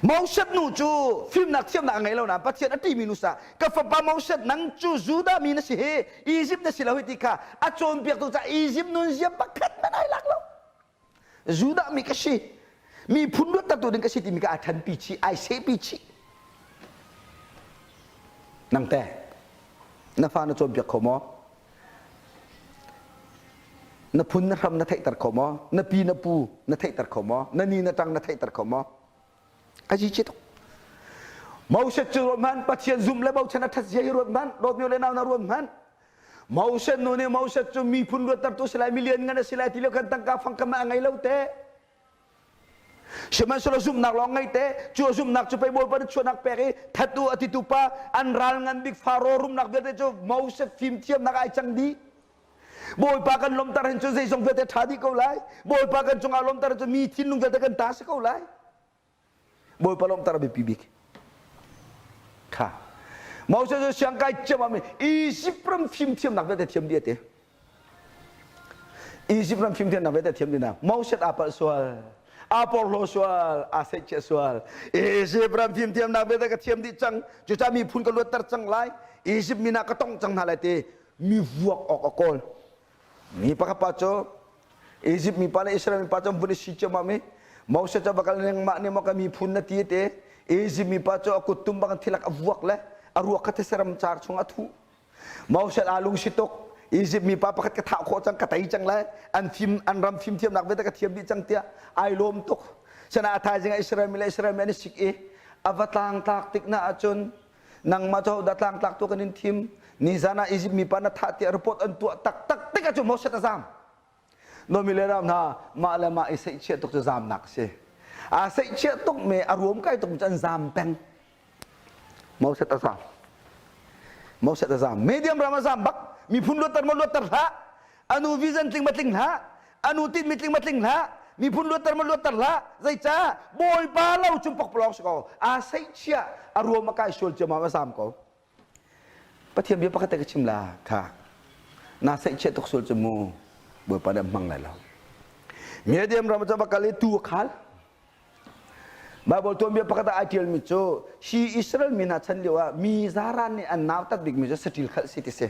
Speaker 3: Moses nu cu fimnak thiamnak a ngei lo nain Pathian a ṭihmi nu sa ka fapa Moses nang cu Judah mi na si hi Izipt na si lo hi ti kha a cawnpiaktu caah Izipt nunzia pakhat hmanh ai lak lo. Judah mi ka si miphun luattertu ding ka si timi ka aa ṭhanpi chih ai sehpi chih nang teh na fa na cawnpiak kho maw na phun na hram na theihter kho maw na pi na pu na theihter kho maw na ni na ṭang na theihter kho maw a ci tuk Moses cu ruat hmanh Pathian zumh le bochan a ṭhat zia hi ruat hmanh dawtmi le nau na ruat hmanh Moses nu nih Moses cu miphun luattertu si lai milian ngan a si lai ti lio khan tangka fangkam a ngei lo te sihmanhsehlaw zumhnak lawng ngei te cu a zumhnak cu pei Bawipa nih chuahnak pek i that u a titu pa an ral ngan bik Faro rumnak vialte cu Moses fimthiamnak ai cang dih Bawipa kan lawmter hin cu zeizong vialte ṭha dih ko lai Bawipa kan cungah lawmter cu mi thinlung vialte kan ta si ko lai Bawipa lawmhter a biapi bik. Kha. Moses cu siangkai ciammam in Egypt ram fimthiamnak vialte thiam dih a ti. Egypt ram fimthiamnak vialte thiam dih na. Moses aa palh sual. Aa porhlaw sual, aa seihchiah sual. Egypt ram fimthiamnak vialte ka thiam dih cang. Cucaah miphun ka luatter cang lai. Egypt min ah ka tong cang hna lai ti mi vuak awk a kawl. Mi pakhat pa cu Egypt mipa le Israel mipa cu an vun i si ciammam i Moses cu va kal nangmah nih maw ka miphun na ti te Egypt mipa cu a kuttum bang thilak a vuak le a ruak kha these car chung a thuh. Moses aa lungsi tuk. Egypt mipa pakhat ka thah khawh cang ka tei cang lai an fim an ram fimthiamnak vialte ka thiam dih cang tiah ai lawm tuk. Sana a thaizing ah Israel mi le Israel mi an i sik i a va tlangtlak tik na ahcun nangmah cu hodah tlangtlak tu kan in thim nizan ah Egypt mipa na thah tiah report an tuah taktak tik ahcun Moses a zam nomi le ram hna mah le mah i seihchiah tuk cu zamnak a si aa seihchiah tuk me a ruam kai tuk cu an zam peng Moses a zam Moses a zam medium ram a zam bak miphun luatter ma luatter hlah anu vision tling ma tling hlah anu tinh mi tling ma tling hlah miphun luatter ma luatter hlah zeicah bawipa lo cung pokpalawng si ko aa seihchiah a ruam a kai sual ciammam a zam ko Pathian bia pakhat te ka chim la kha na seihchiah tuk sual cu mu bawipa nih hmang lai lo Medium ram cu va kal i tu a khal Bible tuanbia pakhat ah ai ṭialmi cu hi Israel mi hna chan lio ah mi zaran nih an nautat bikmi cu saṭil khalh si ti si.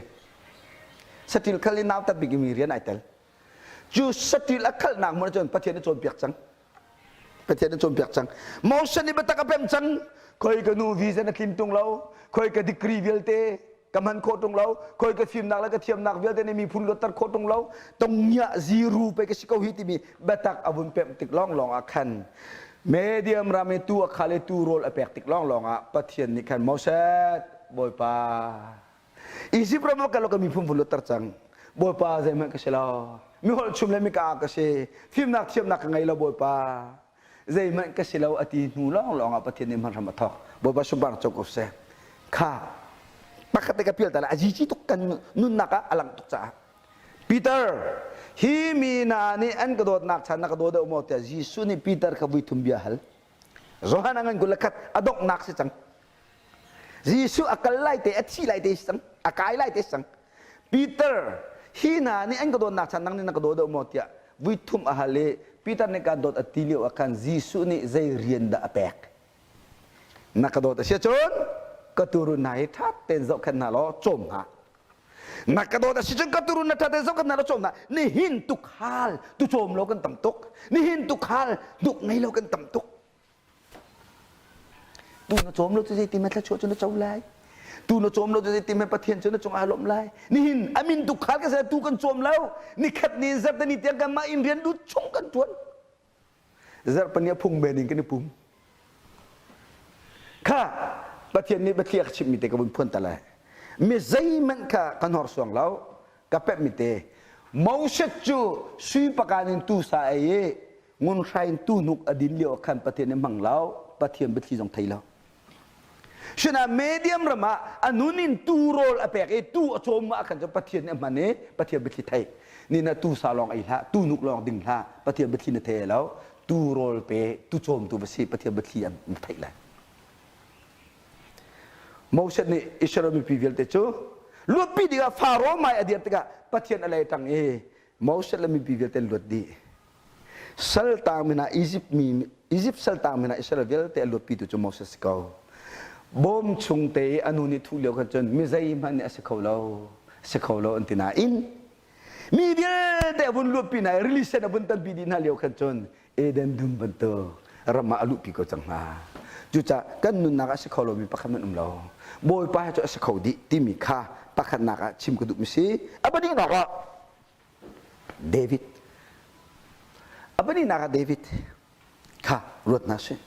Speaker 3: Saṭil khal i nautat bikmi rian ai tel. Cu saṭil a khalhnak hmun ahcun Pathian nih cawnpiak cang. Pathian nih cawnpiak cang. Moses nih biatak a pemh cang. Khoi ka nu vision a tlin tung lo. Khoi ka degree vialte ka hman khawh ṭung lo khoi ka fimnak le ka thiamnak vialte nih miphun luatter khawh ṭung lo tongnya ziru pe ka si ko hi timi biatak a vun pemh tik lawnglawng ah khan medium ram i tu a khal i tu rawl a pek tik lawnglawng ah Pathian nih khan Moses Bawipa Egypt ram ah kal ka miphun vun luatter cang Bawipa zeihmanh ka si lo mi holh chum le mi ka ka si fimnak thiamnak ka ngei lo Bawipa zeihmanh ka si lo a ti hnu lawnglawng ah Pathian nih hmanhram a thawk Bawipa sunpar co ko seh kha pakhat te ka pial ta lai a zici tuk kan nunnak ah a lang tuk caah Peter hi mi hna nih an ka dawtnak chan na ka daw deuh maw tiah Jesuh nih Peter kha vui thum bia hal Johan a ngan kul le khat a donghnak si cang Jesuh a kal lai te a thi lai te si cang a kai lai te si cang Peter hi hna nih an ka dawtnak chan nang nih na ka daw deuh maw tiah vui thum a hal i Peter nih kaan dawt a ti lio ah khan Jesuh nih zei rian dah a pek na ka dawt a si ahcun ka tuurun hna hi ṭha tein zohkhenh hna law cawm hna na ka dawt a si cun ka tuurun na ṭha tein zohkhenh hna law cawm hna nihin tukhal tucawm lo kan tam tuk nihin tukhal hnuk ngei lo kan tam tuk. Tu na cawm lo cu zeitin hmanh thluachuah cu na co lai. Tu na cawm lo cu zeitin hmanh Pathian cu na cungah aa lawmh lai. Nihin a min tukhal ka si tu kan cawm lo. Nikhat ni zarhteni tiang kanmah inn rian lut chung kan ṭuan. Zarhpani a phung men in kan i pum. Kha Pathian nih biathli a ka chimhmi te ka vun phuan ta lai. Mi zeihmanh kha ka hnorsuang lo. Ka pemhmi te. Moses cu sui pakan in tu sa ei i ngun hrai in tu hnuk a din lio ah khan Pathian nih hmang lo. Pathian biathli zong thei lo. Sinah Medium ram ah a nun in tu rawl a pek i tu a cawm ah khan cu Pathian nih a hman i Pathian biathli thei. Ni na tu sa lawng ei hlah, tu nuk lawng ding hlah, Pathian biathli na thei lo. Tu rawl pe, tu cawm tu va si, Pathian biathli an theih lai. Moses nih Israel mipi vialte cu luatpi dingah Faro mai a dir tikah Pathian a lei ṭang i Moses le mipi vialte an luat dih. Saltang min ah Egypt mi Egypt saltang min ah Israel vialte a luatpitu cu Moses si ko. Bawm chung te i a nu nih thuh lio khan cun mi zeihmanh nih a si kho lo, si kho lo an ti nain mi vialte a vun luatpi hna i rili sen a vun tanpi dih hna lio khan cun Eden dum bantuk ram ah a luhpi ko cang hna. Cucaah kan nunnak ah a si kho lomi pakhat hmanh um lo. Bawipa he cu a si kho dih timi kha pakhatnak ah chim ka duhmi si. A pahnihnak ah David a pahnihnak ah David kha ruat hna sih.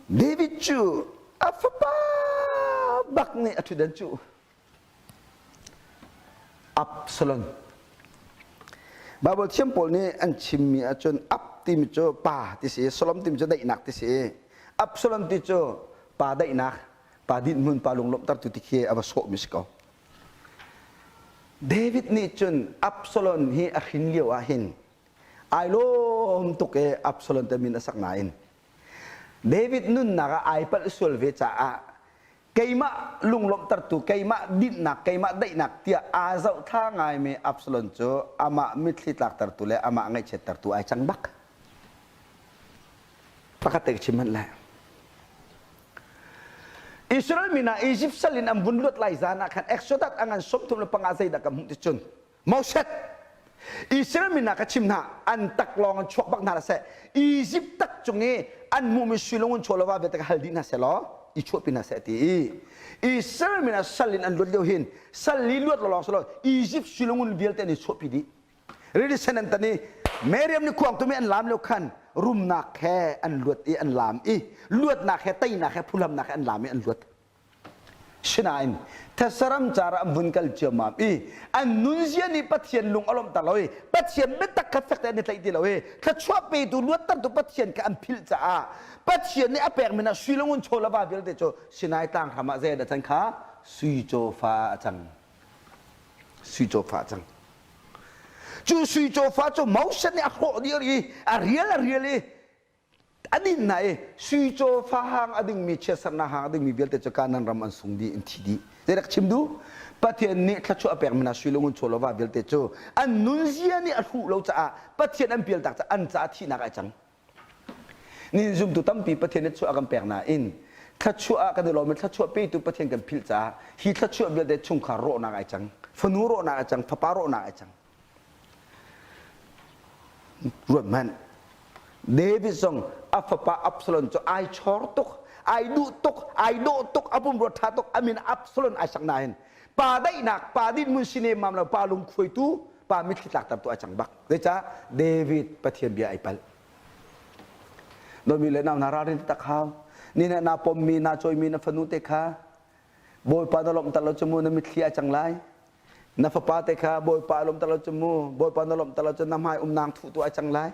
Speaker 3: David cu a fapa bak nih a ṭhutdan cu Absalom Baibal thiam pawl nih an chimmi ahcun Ab timi cu pa ti si Solom timi cu daihnak ti si Absalom ti cu pa daihnak pa dinhmun pa lunglawmhtertu ti khi a va sawhmi si ko. David nih cun Absalom hi a hrin lio ah hin ai lawm tuk i Absalom te min a sak nain David nunnak ah ai palh sual ve caah keimah lunglawmhtertu keimah dinhnak keimah daihnak tiah aa zohthla ngaimi Absalom cu amah mitthli tlaktertu le amah ngaihchiattertu ai cang bak. Pakhat te ka chim hmanh lai. Israel mi hna Egypt sal in an vun luat lai zan ah khan Exodus a ngan 35 zeidah kan hmuh ti cun Moses Israel mi hna ka chim hna an tak lawng an chuak bak hna seh Egypt tak cung i an hmuhmi sui lung in chawlova vialte ka hal dih hna seh law i chuahpi hna seh ti i Israel mi hna sal in an luat lio hin sal li luat lawng selaw Egypt sui lung vialte an i chuahpi dih Rili sen an tan i Miriam nih khuangtumi an laam lio khan rumnak he an luat i an laam i luatnak he teinak he phuhlamnak he an laam i an luat. Sinain thesaram car ah an vun kal ciammam i an nunzia nih Pathian lung a lawmhter lo i Pathian biatak kha fek tein an i tlaih ti lo i thluachuah petu luattertu Pathian kha an philh caah Pathian nih a pekmi hna sui le ngun chaw le va vialte cu Sinai tlang hram ah zei dah can kha sui cawfa a cang. Sui cawfa a cang. Cu sui cawfa cu Moses nih a hrawh dih i a rial a rial i a din hna i sui cawfa hang a dingmi chiatsernak hang a dingmi vialte cu Kanaan ram an sung dih an thi dih. Zeidah chim duh? Pathian nih thluachuah a pekmi hna sui le ngun chaw le va vialte cu an nunzia nih a hruh lo caah Pathian an pialtak caah an caah thihnak ai cang. Nihin zumtu tampi Pathian nih chuah a kan pek nain thluachuah ah kan i lawm i thluachuah petu Pathian kan philh caah hi thluachuah vialte chungkhar rawhnak ai cang, fanu rawhnak ai cang, fapa rawhnak ai cang. Ruat hmanh. David zong a fapa Absalom cu ai chor tuk, ai duh tuk, ai dawh tuk, a pumrua ṭha tuk, a min Absalom ai sak nain pa daihnak, pa dinhmun si nemmam lo, pa lungkhuaitu, pa mitthli tlaktertu ai cang bak. Zeicah David Pathian bia ai palh. Nomi le nau na ralrin tak hau. Ni na na pommi na cawimi na fanu te kha Bawipa na lawmhter lo cu mu na mitthli a cang lai. Na fapa te kha Bawipa lawmhter lo cu mu Bawipa na lawmhter lo cu na hmai umnang thuh tu ai cang lai.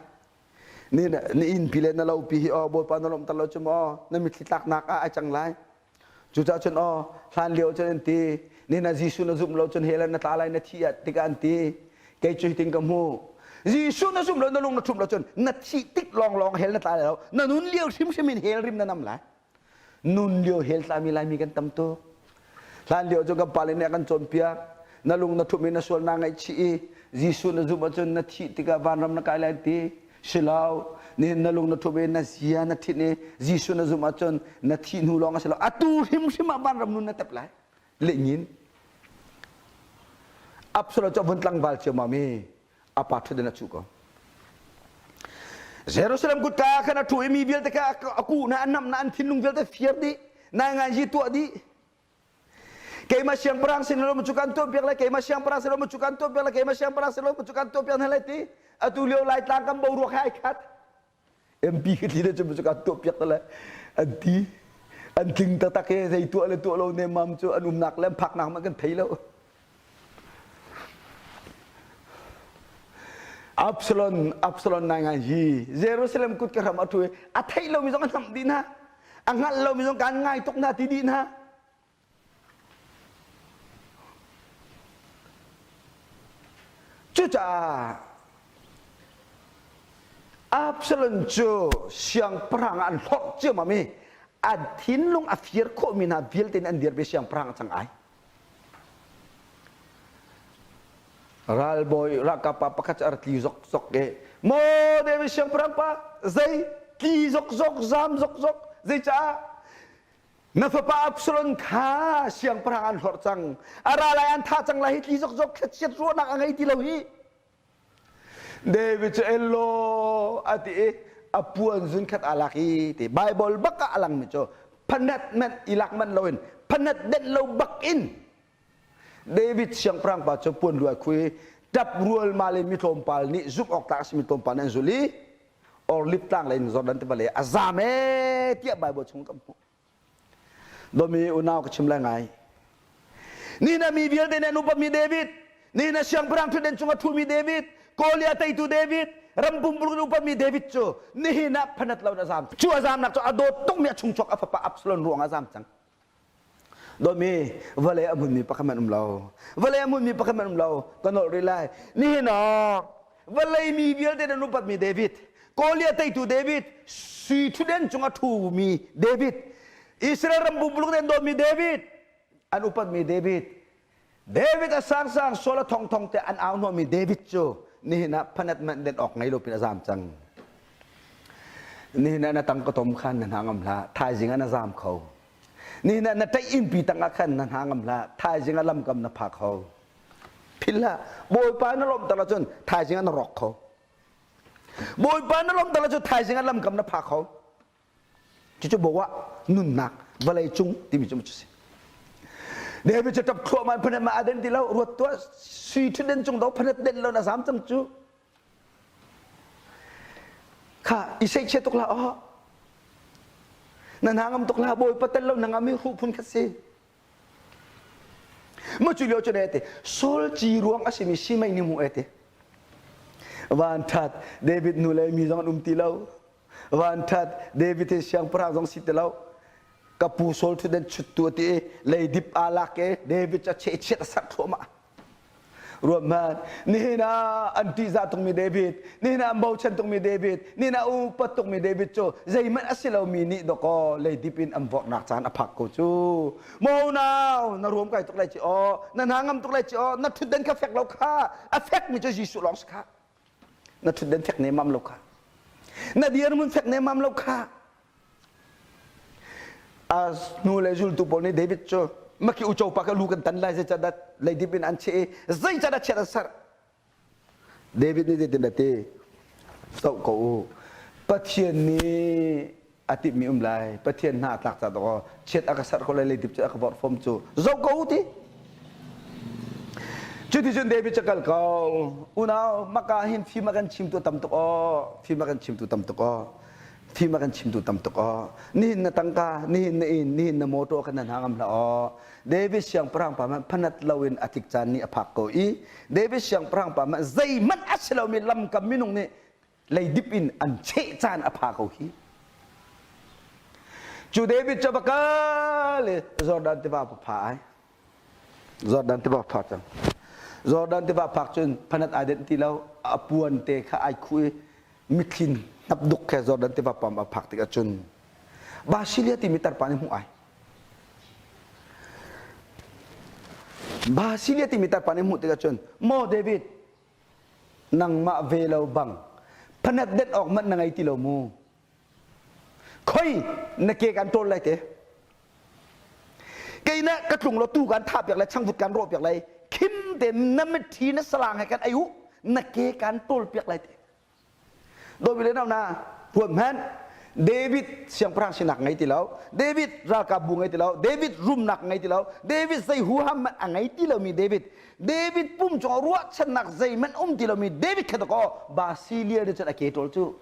Speaker 3: Ni na innpi le na lopi hi aw Bawipa na lawmhter lo cu mu na mitthli tlaknak ah ai cang lai. Cucaah cun aw hlan lio cun an ti ni na Jesuh na zumh lo cun hell na tla lai na thi ah tikah an ti kei cu hitin ka hmu Jesuh na zumh lo na lung na ṭhumh lo cun na thih tik lawnglawng hell na tla lai lo na nun lio hrimhrim in hell rim na nam lai nun lio hell tlami laimi kan tam tuk hlan lio cun kan pale nih a kan cawnpiak na lung na ṭhumh i na sual naa ngaihchih i Jesuh na zumh ahcun na thih tikah vanram na kai lai an ti Silo, nihin na lung na ṭhumh i na zia na ṭhinh i Jesuh na zumh ahcun na thih hnu lawng a si lo. Atu hrimhrim ah vanram nun na tep lai. Lehngin. Absalom cu a vun tlangval ciammam i a pa ṭhutdan a cuh ko. Jerusalem kutka khan a ṭhu i mi vialte kha a kuh hna, a namh hna, an thinlung vialte fir dih, nainganzi tuah dih. Keimah siangpahrang sin lo cu kan tuah piak lai, keimah siangpahrang sin lo cu kan tuah piak lai, keimah siangpahrang sin lo cu kan tuah piak hna lai ti. Atu lio Laitlang kan boruak he ai khat. MP ka tli cu cu kan tuah piak lai an ti. An tling taktak e zei tuah le tuah lo nemmam cu an umnak le an phaknak hmanh kan thei lo. Absalom Absalom nai ngai hi Jerusalem kut ka hram a ṭhu i a theih lomi zong a hnamh dih hna a hngalh lomi zong kaan ngai tuk hna ti dih hna cucaah Absalom cu siangpahrang ah an hlorh ciammam i a thinlung a fir khawhmi hna vialte in an dirpi siangpahrang a cang ai Ralbawi ralkap pa pakhat cu a ra tli zokzok i maw David siangpahrang pa zei tli zokzok zam zokzok zeicaah na fapa Absalom kha siangpahrang an hlorh cang a ra lai an thah cang lai hi tli zokzok thlachiat ruahnak a ngei ti lo hi David cu elaw a ti i a puan zun khat aa lak i ti Bible bak ah a langmi cu phanat manh i lak manh loin phanat denh lo bak in David siangpahrang pa cu puan luai khu i ṭap rualmal in mi tlawmpal nih zumh awk tlak a simi tlawmpal nih an zulh i Orlip tlang lei in Jordan tiva lei a zam ee tiah Bible chung kan hmuh. Domi unau ka chim lai ngai. Nihin ah mi vialte nih an upatmi David, nihin ah siangpahrang ṭhutden cung a ṭhumi David, Goliath teitu David, ram pumpuluk in upatmi David cu nihin ah phanat lo in a zam. Cu a zamnak cu a dawt tukmi a chungchuak a fapa Absalom ruang ah a zam cang. Dawtmi, vawlei a hmunmi pakhat hmanh um lo. Vawlei a hmunmi pakhat hmanh um lo. Ka nolh rih lai. Nihin ah vawlei mi vialte nan upatmi David, Goliath teitu David, sui ṭhutden cung a ṭhumi David, Israel ram pumpuluk an dawtmi David, an upatmi David, David a sangsang Saul a thongthong te an au hnawhmi David cu nihin ah phanat manh den awk ngei lo pin a zaam cang. Nihin ah na tang ka tom khan na hna ngam hlah, thaizing ah na zaam kho. Nihin ah na ṭaih innpi tang ah khan na hna ngam hlah, thaizing ah lamkam na pha kho. Philh hlah, Bawipa na lawmhter ahcun thaizing ah na rawk kho. Bawipa na lawmhter ahcun thaizing ah lamkam na pha kho. Cucu bo ah nunnak vawlei cung timi cu si. David cu ṭap thluahmah in phanet ma aden ti lo ruat tuah sui ṭhutden cung do phanet den lo na zam cang cu. Kha i seihchia tuk hlah aw. Na hna ngam tuk hlah bawipa tel lo na ngam i hruh phun kha si. Ma cu lio cu ne te Saul ci ruang a simi simei ni mu e te. Van that David nu le mi zong an um ti lo. Van that David hi siangpahrang zong si ti lo. Ka pu Saul thutden chuttu a ti i leidip aa lak i David cu a cheh chiat a serh thluahmah. Ruat nihin ah an ṭihzah tukmi David, nihin ah an bochan tukmi David, nihin ah upat tukmi David cu zeihmanh a si lomi nih dawkaw leidip in an vorhnak caan a phak ko cu. Maw nau, na ruam kai tuk lai ci aw, na hna ngam tuk lai ci aw, na ṭhutden kha fek lo kha, a fekmi cu Jesuh lawng si kha. Na ṭhutden fek nemmam lo kha. Na dirhmun fek nemmam lo kha. A hnu le zultu pawl nih David cu maki uco pa ka lu kan tan lai zeicadah leidip in an cheh i zeicadah chiat an serh David nih zeitin dah ti zoh ko u Pathian nih a timhmi um lai Pathian hna a tlak ca dawh chiat a ka serh ko lai leidip cu a ka vorh fom cu zoh ko u ti Cuticun David cu kal ko unau maka hin fim a kan chimtu tam tuk aw fim a kan chimtu tam tuk aw Fim a kan chimtu tam tuk aw. Nihin na tangka, nihin na inn, nihin na motor kan hna ngam hlah aw. David siangpahrang pa hmanh phanat loin a tlik caan nih a phak ko i David siangpahrang pa hmanh zeihmanh a si lomi lamkam minung nih leidip in an cheh caan a pha ko hi. Cu David cu va kal i Jordan tiva pa pha ai. Jordan tiva phak cang. Jordan tiva phak cun phanat ai denh ti lo, a puan te kha ai khuh i mithlin hnapduk khe Jordan tiva pam a phak tikah cun Basilia timi tarpa nih hmuh ai. Basilia timi tarpa nih hmuh tikah cun maw David nangmah ve lo bang phanat denh awk manh na ngei ti lo mu khoi na ke kan ṭawl lai te kei na ka tlung lo tu kan thah piak lai changvut kan rawh piak lai khim te na mitthi na salang he kan ei u na ke kan ṭawl piak lai te. Dawmi le na huam hmanh David siangpahrang sinak ngei ti lo, David ralkap bu ngei ti lo, David rumnak ngei ti lo, David zei huham hmanh a ngei ti lomi David, David pum cungah ruahchannak zeihmanh um ti lomi David kha dakaw Basilia nih cun a ke ṭawl cu.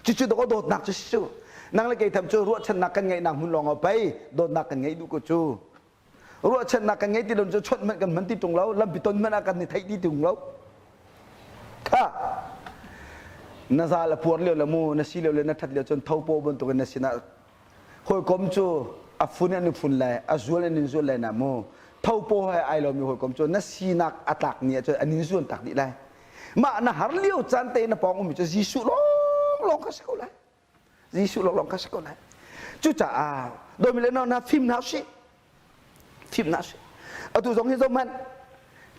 Speaker 3: Cucu dakaw dawtnak cu si cu. Nang le kei tham cu ruahchannak kan ngeihnak hmun lawng ah pei dawtnak kan ngeih duh ko cu. Ruahchannak kan ngei ti lo cu chawnh hmanh kan hman ti ṭung lo, lampi ton hmanh ah kan i theih ti ṭung lo. Kha na zal a puar lio le mu na si lio le na ṭhat lio cun thopaw bantukin na sinah hawikom cu a fun an i fun lai, a zual an in zual lai na mu. Thopaw he ai lomi hawikom cu na sinak a tlak ni ahcun an in zuan tak dih lai. Mah na har lio caan te na pawng ummi cu Jesuh lawnglawng kha si ko lai. Jesuh lawnglawng kha si ko lai. Cucaah dawmi le nau hna fim hna usih. Fim hna usih. Atu zong hi zohhmanh.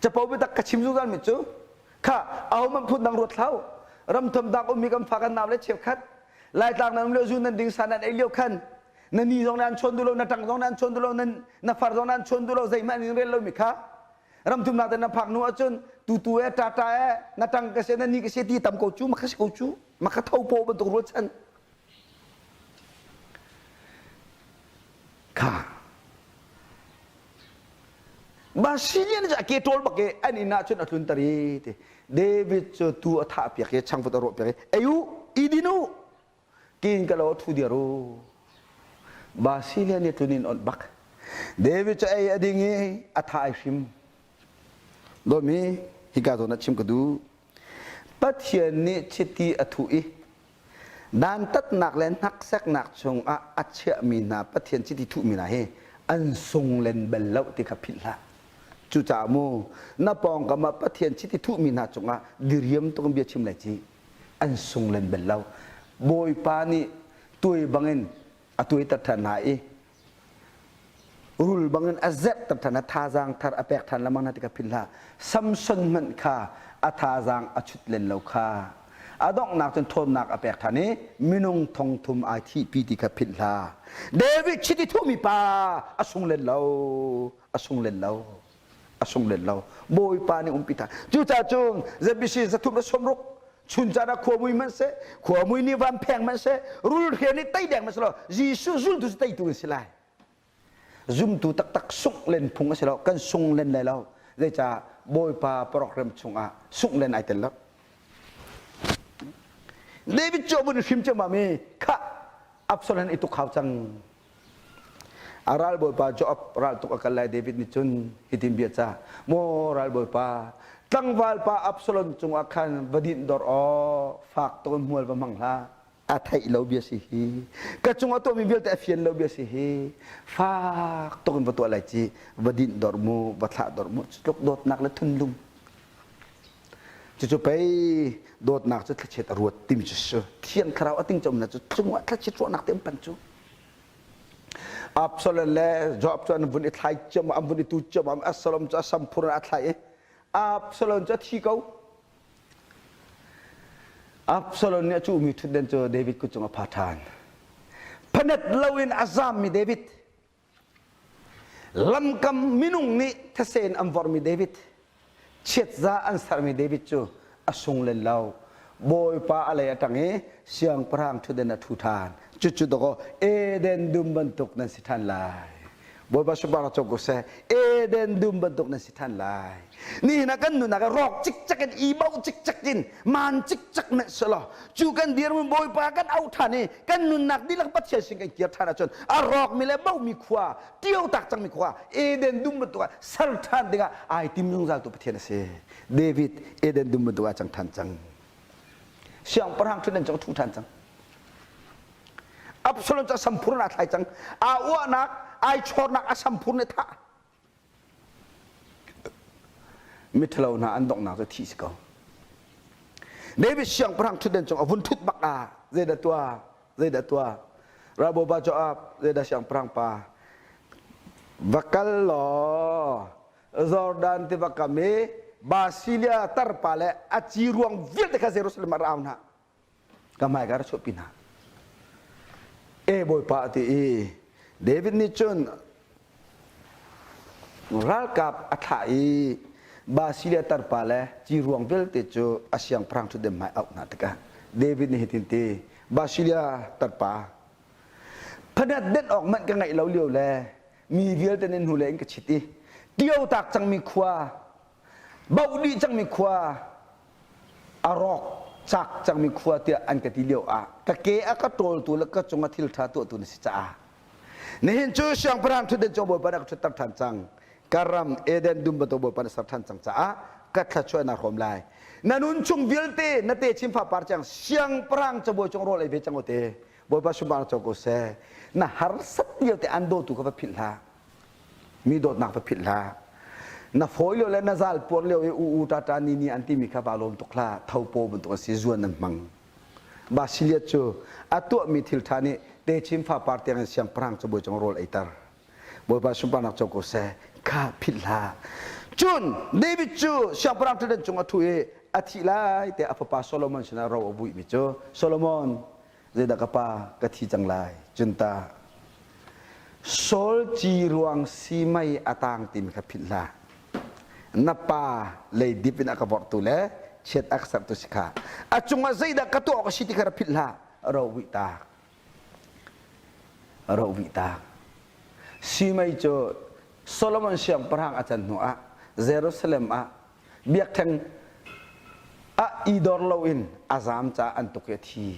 Speaker 3: Capo biatak ka chim zungzal mi cu kha ahohmanh phun dang ruat hlah u. Ramthum dang ummi kan fa kan nau le cheukhat Laitlang nan um lio zu nan ding sa nan ei lio khan na ni zong nan chawn duh lo na ṭang zong nan chawn duh lo na far zong nan chawn duh lo zeihmanh in rel lomi kha ramthumnak te na phak hnu ahcun tutu e ṭaṭa e na ṭang ka si na ni ka si ti tam ko cu maka si ko cu maka tho po bantuk rualchan kha Basilian cu a ke ṭawl bak i an inn ah cun a tlunter i ti David cu tu a thah piak i changvut a rawh piak i ei u i din u kin ka lo thu dir u Basilia nih tlun in onh bak David cu ei a ding i a tha ai hrim Dawmi hika zawn ah chim ka duh Pathian nih chiti a thuh i dantatnak le hnakseknak chungah a chiahmi hna Pathian chiti thuhmi hna hi an sung len bal lo ti kha philh hlah. Cucaah mu na pawngkam ah Pathian chiti thuhmi hna cungah diriam tuk in bia chim lai ci an sung len bal lo. Bawipa nih tuai bangin a tuaiter ṭhan hna i rul bangin a zerhter ṭhan a thazaang thar a pek ṭhan lengmang hna ti kha philh hlah. Samson hmanh kha a thazaang a chut len lo kha. A donghnak cun ṭhawnnak a pek ṭhan i minung thong thum ai thihpi ti kha philh hlah. David chiti thuhmi pa a sung len lo, a sung len lo, a sung len lo. Bawipa nih umpi ṭhan. Cucaah cun ZBC 360 chun caan ah khuamui hmanh seh, khuamui nih van pheng hmanh seh, rulhrian nih tei deng hmanh seh law Jesuh zultu cu teitu an si lai. Zumtu taktak sungh len phung a si lo, kan sung len lai lo. Zeicah Bawipa program chungah sungh len ai tel lo. David cu a vun hrim ciammam i khah Absalom i tuk hau cang. A ralbawipa Joab raltuk a kal lai David nih cun hitin bia ca maw ralbawipa tlangval pa Absalom cungah khan va dinh dor aw fak tuk in hmual va hmang hlah a theih lo bia si hi ka cung a tuahmi vialte a fian lo bia si hi fak tuk in va tuah lai ci va dinh dor mu va thlah dor mu cu tluk dawtnak le thunlung cucu pei dawtnak cu thlachiat a ruat timi cu si thiang thlarau a ting chomnak cu cungah thlachiat ruahnak te an pan cu Absalom le Joab cu an vun i thlai ciam an vun i tu ciam Absalom cu a samphur in a thlai i Absalom cu a thi ko Absalom nih a cuhmi ṭhutden cu David kut cung a pha ṭhan. Phanet loin a zammi David. Lamkam minung nih thisen an vorhmi David. Chiatza an sermi David cu a sung len lo. Bawipa a lei a ṭang i siangpahrang ṭhutden a ṭhu ṭhan. Cucu dawkaw Eden dum bantuk nan si ṭhan lai. Bawipa subang co ko seh. Eden dum bantuk nan si ṭhan lai. Nihin ah kan nunnak ah rawk cikcek in i bauh cikcek in maan cikcek meh selaw cu kan dirhmun Bawipa kan auh ṭhan i kan nunnak dihlak Pathian sin kan kir ṭhan ahcun a rawkmi le bohmi khua ṭio tak cangmi khua Eden dum bantuk ah ser ṭhan dingah ai tim zungzal tu Pathian a si. David Eden dum bantuk ah cang ṭhan cang. Siangpahrang ṭhutdan cu a ṭhu ṭhan cang. Absalom cu a samphur in aa thlai cang. Aa uahnak, ai chawrnak a samphur nih thah. Miṭhalo hna an donghnak cu thih si ko. David siangpahrang ṭhutdan cung a vun ṭhut bak ah zeidah tuah? Zeidah tuah? Ralbawipa Joab, zeidah siangpahrang pa? Va kal law Jordan tiva kam i Basilia tarpa le a ci ruang vialte kha Jerusalem ah ra au hna. Ka hmai ka ra chuahpi hna. E Bawipa a ti i David nih cun ralkap a thlah i Basilia tarpa le ciruang vialte cu a siangpahrang ṭhutden hmai auh hna tikah. David nih hitin ti, Basilia tarpa, phanat denh awk manh ka ngeih lo lio le mi vialte nan hnu le in ka chit i tio tak cangmi khua, bauh dih cangmi khua, a rawk cak cangmi khua tiah an ka ti lio ah ka ke a ka ṭawltu le ka cung ah thil ṭha tuahtu na si caah nihin cu siangpahrang ṭhutdan cung Bawipa nih a ka ṭhutter ṭhan cang. Ka ram Eden dum bantuk Bawipa na ser ṭhan cang caah ka thluachuah na hrawm lai. Na nun chung vialte na te chin fapar cang siangpahrang cabuai cung rawl ei ve cang u te. Bawipa sunparnak co ko seh. Na harsat vialte an dawtu kha va philh hlah. Mi dawtnak va philh hlah. Na fawi lio le na zal puar lio i u u ta ta ni ni an timi kha va lawm tuk hlah. Thopaw bantuk an si zuan an hmang. Basiliat cu a tuahmi thil ṭha nih techin fapar tiangin siangpahrang cabuai cung rawl eiter. Bawipa sunparnak co ko seh. Kha philh hlah. Cun David cu siangpahrang ṭhutdan cung a ṭhu i a thih lai tiah a fapa Solomon sinah ro a vuihmi cu Solomon zeidah ka pa ka thi cang lai cun ta Saul ci ruang si mei a tang timi kha philh hlah. Na pa leidip in a ka vorhtu le chiat a ka sertu si kha. A cungah zeidah ka tuah awk a si ti kha ra philh hlah. Ro vuih tak. Ro vuih tak. Simei cu Solomon siangpahrang a can hnuah Jerusalem ah biakṭheng ah i dor loin a zaam caah an tuk i a thi.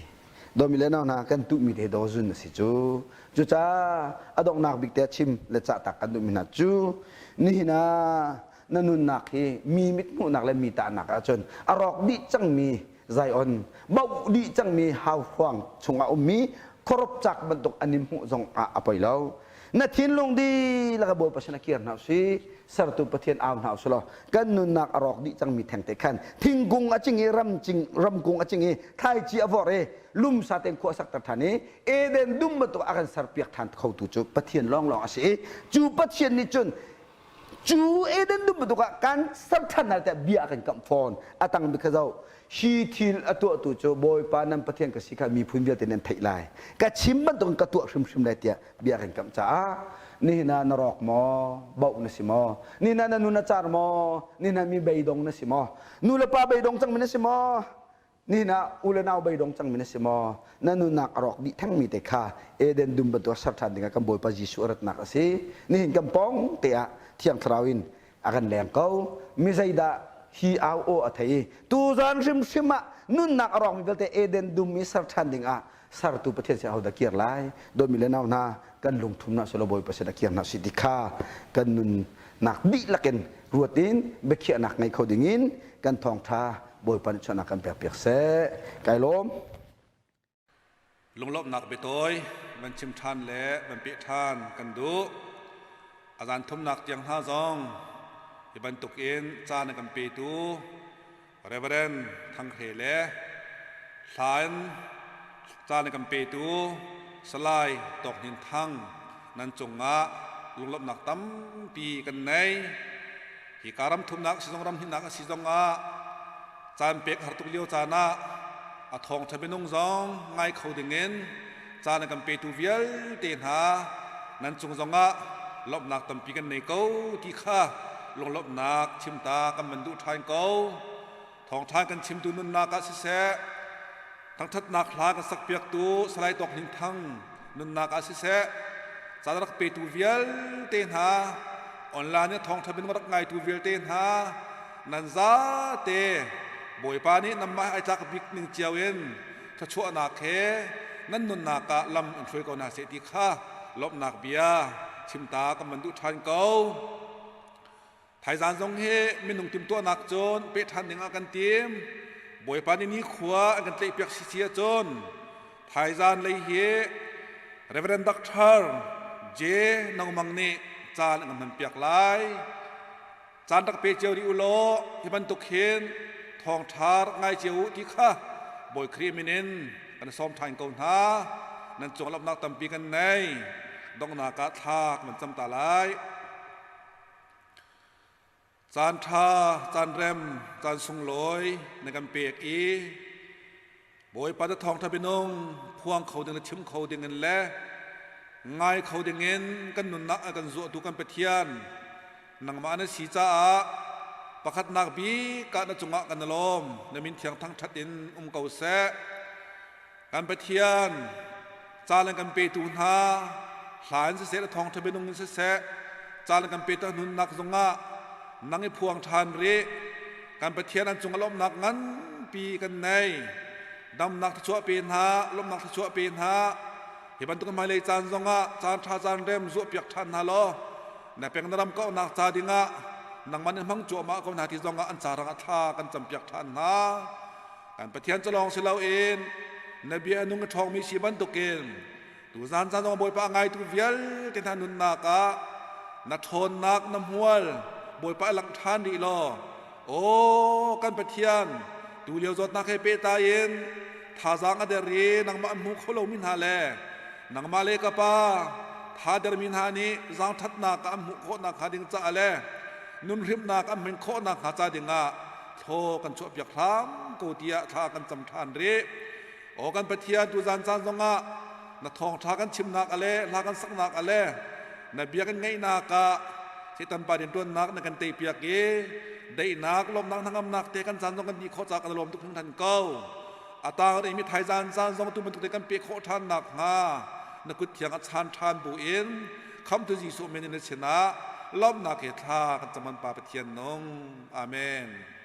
Speaker 3: Dawmi le nau hna kan tuhmi te daw zun a si cu. Cucaah a donghnak bik te chim le cah tak kan duhmi hna cu nihin ah na nunnak hi mi mithmuhnak le mi tahnak ahcun a rawk dih cangmi Zion bauh dih cangmi hauhruang chungah ummi khuarup cak bantuk an in hmuh zong ah a poi lo. Na thinlung dihlak a Bawipa sin a kir hna usih, sertu Pathian au hna usih law kan nunnak a rawk dih cangmi thengte khan thingkung a cing i ramcing ramkung a cing i thlaici a vorh i lumsa tein khua sakter ṭhan i Eden dum bantuk a kan serpiak ṭhan khotu cu Pathian lawnglawng a si i cu Pathian nih cun Cu Eden dum bantuk ah kan ser ṭhan hna tiah bia a kan kamh fawn. A tang bik kha zoh. Hi thil a tuahtu cu Bawipa nan Pathian ka si kha miphun vialte nan theih lai. Ka chim bantukin ka tuah hrimhrim lai tiah bia kan kamh caah nihin ah na rawk maw? Bauh na si maw? Nihin ah na nun a car maw? Nihin ah mi beidong na si maw? Nu le pa beidong cangmi na si maw? Nihin ah u le nau beidong cangmi na si maw? Na nunnak a rawk dih thengmi te kha Eden dum bantuk ser ṭhan dingah kan Bawipa Jesuh a ratnak a si. Nihin kan pawng te ah Thiang Thlarau in a kan leng ko. Mi zeidah hi au aw a thei i tuzan hrimhrim ah nunnak a rawkmi vialte Eden dum i ser ṭhan dingah sertu Pathian sin ahodah kir lai? Dawtmi le nau hna, kan lungthum hna selaw Bawipa sin a kir hna si ti kha kan nunnak dihlak in ruat in biakhiahnak ngei kho dingin kan thawngṭha Bawipa nih chuahnak kan pekpiak seh. Kai lawm.
Speaker 4: Lunglawmhnak biatawi van chim ṭhan le van peh ṭhan kan duh. A zan thumnak tiang hna zong hi bantuk in caan a kan petu Reverend Thang Hre le hla in caan a kan petu Salai Tawk Hnin Thang nan cungah lunglawmhnak tampi kan nei. Hi ka ram thumnak si zong ram hnihnak a si zongah caan pek har tuk lio caan ah a thawngṭha minung zong ngai kho dingin caan a kan petu vialte hna nan cung zongah lawmhnak tampi kan nei ko ti kha lunglawmhnak chimta kan van duh ṭhan ko. Thawngṭha kan chimtu nunnak ah siseh, thangṭhatnak hla kan sakpiaktu Salai Tawk Hnin Thang nunnak ah siseh, caan rak petu vialte hna, online in thawngṭha minung rak ngaitu vialte hna, nan zate Bawipa nih nanmah ai tlak bik ning cio in thluachuahnak he nan nunnak ah lam in hruai ko hna seh ti kha lawmhnak bia chimta kan van duh ṭhan ko. Thaizan zong hi minung timhtuahnak cun peh ṭhan ding ah kan tim. Bawipa nih nikhua an kan tlaihpiak si si ahcun thaizan lei hi Reverend Dr. J. Nongmang nih caan an kan hmanpiak lai. Caan rak pe cio rih u law hi bantuk hin thawngṭha rak ngai cio u ti kha Bawi Khrih min in kan sawm ṭhan ko hna. Nan cung lawmhnak tampi kan nei. Donghnak ah thla kan van cam ta lai. Caan ṭha, caan rem, caan sunglawi na kan pek i Bawipa na thawngṭha minung phuang kho ding le chim kho ding in le ngai kho ding in kan nunnak a kan zuahtu kan Pathian nangmah na si caah pakhatnak bik ah na cungah kan i lawm. Na min thiang thangṭhat in um ko seh. Kan Pathian ca le kan petu hna hla in siseh le thawngṭha bianung in siseh ca le kan petu nunnak zongah nang i phuang ṭhan rih. Kan Pathian an cung a lawmhnak nganpi kan nei. Damnak thluachuah pe hna, lawmhnak thluachuah pe hna. Hi bantuk hmailei caan zongah caan ṭha caan rem zuahpiak ṭhan hna law na peng na ram kauhnak ca dingah nangmah nih hmang cuahmah ko hna ti zongah an ca rangah thla kan campiak ṭhan hna. Kan Pathian cu lawng si loin na bia nung a ṭhawngmi si bantukin tuzan caan zong Bawipa a ngaitu vialte hna nunnak ah na ṭhawnnak na hmual Bawipa a langh ṭhan rih law aw kan Pathian tu lio zawtnak he pehtlai in thazaang a der i nangmah an hmu kho lomi hna le nangmah le ka pa tha dermi hna nih zaangṭhatnak ah an hmuh khawhnak hnga ding caah le nunhrimhnak an hman khawhnak hnga ca dingah thlaw kan chuahpiak hram ko tiah thla kan cam ṭhan rih. Aw kan Pathian tuzan caan zongah na thawngṭha kan chimnak ale hla kan saknak ale na bia kan ngaihnak ah Satan pa rianṭuannak na kan teipiak i daihnak lawmhnak hnangamnak te kan caan zong kan dih khawh caah kan lawm tuk hringhran ko. A tang rihmi thaizan caan zong tu bantuk te kan peh khawh ṭhan nakhnga na kut thiang a chan ṭhan buin khamtu Jesuh min in na sinah lawmhnak he thla kan caman Pa Pathian nung. Amen.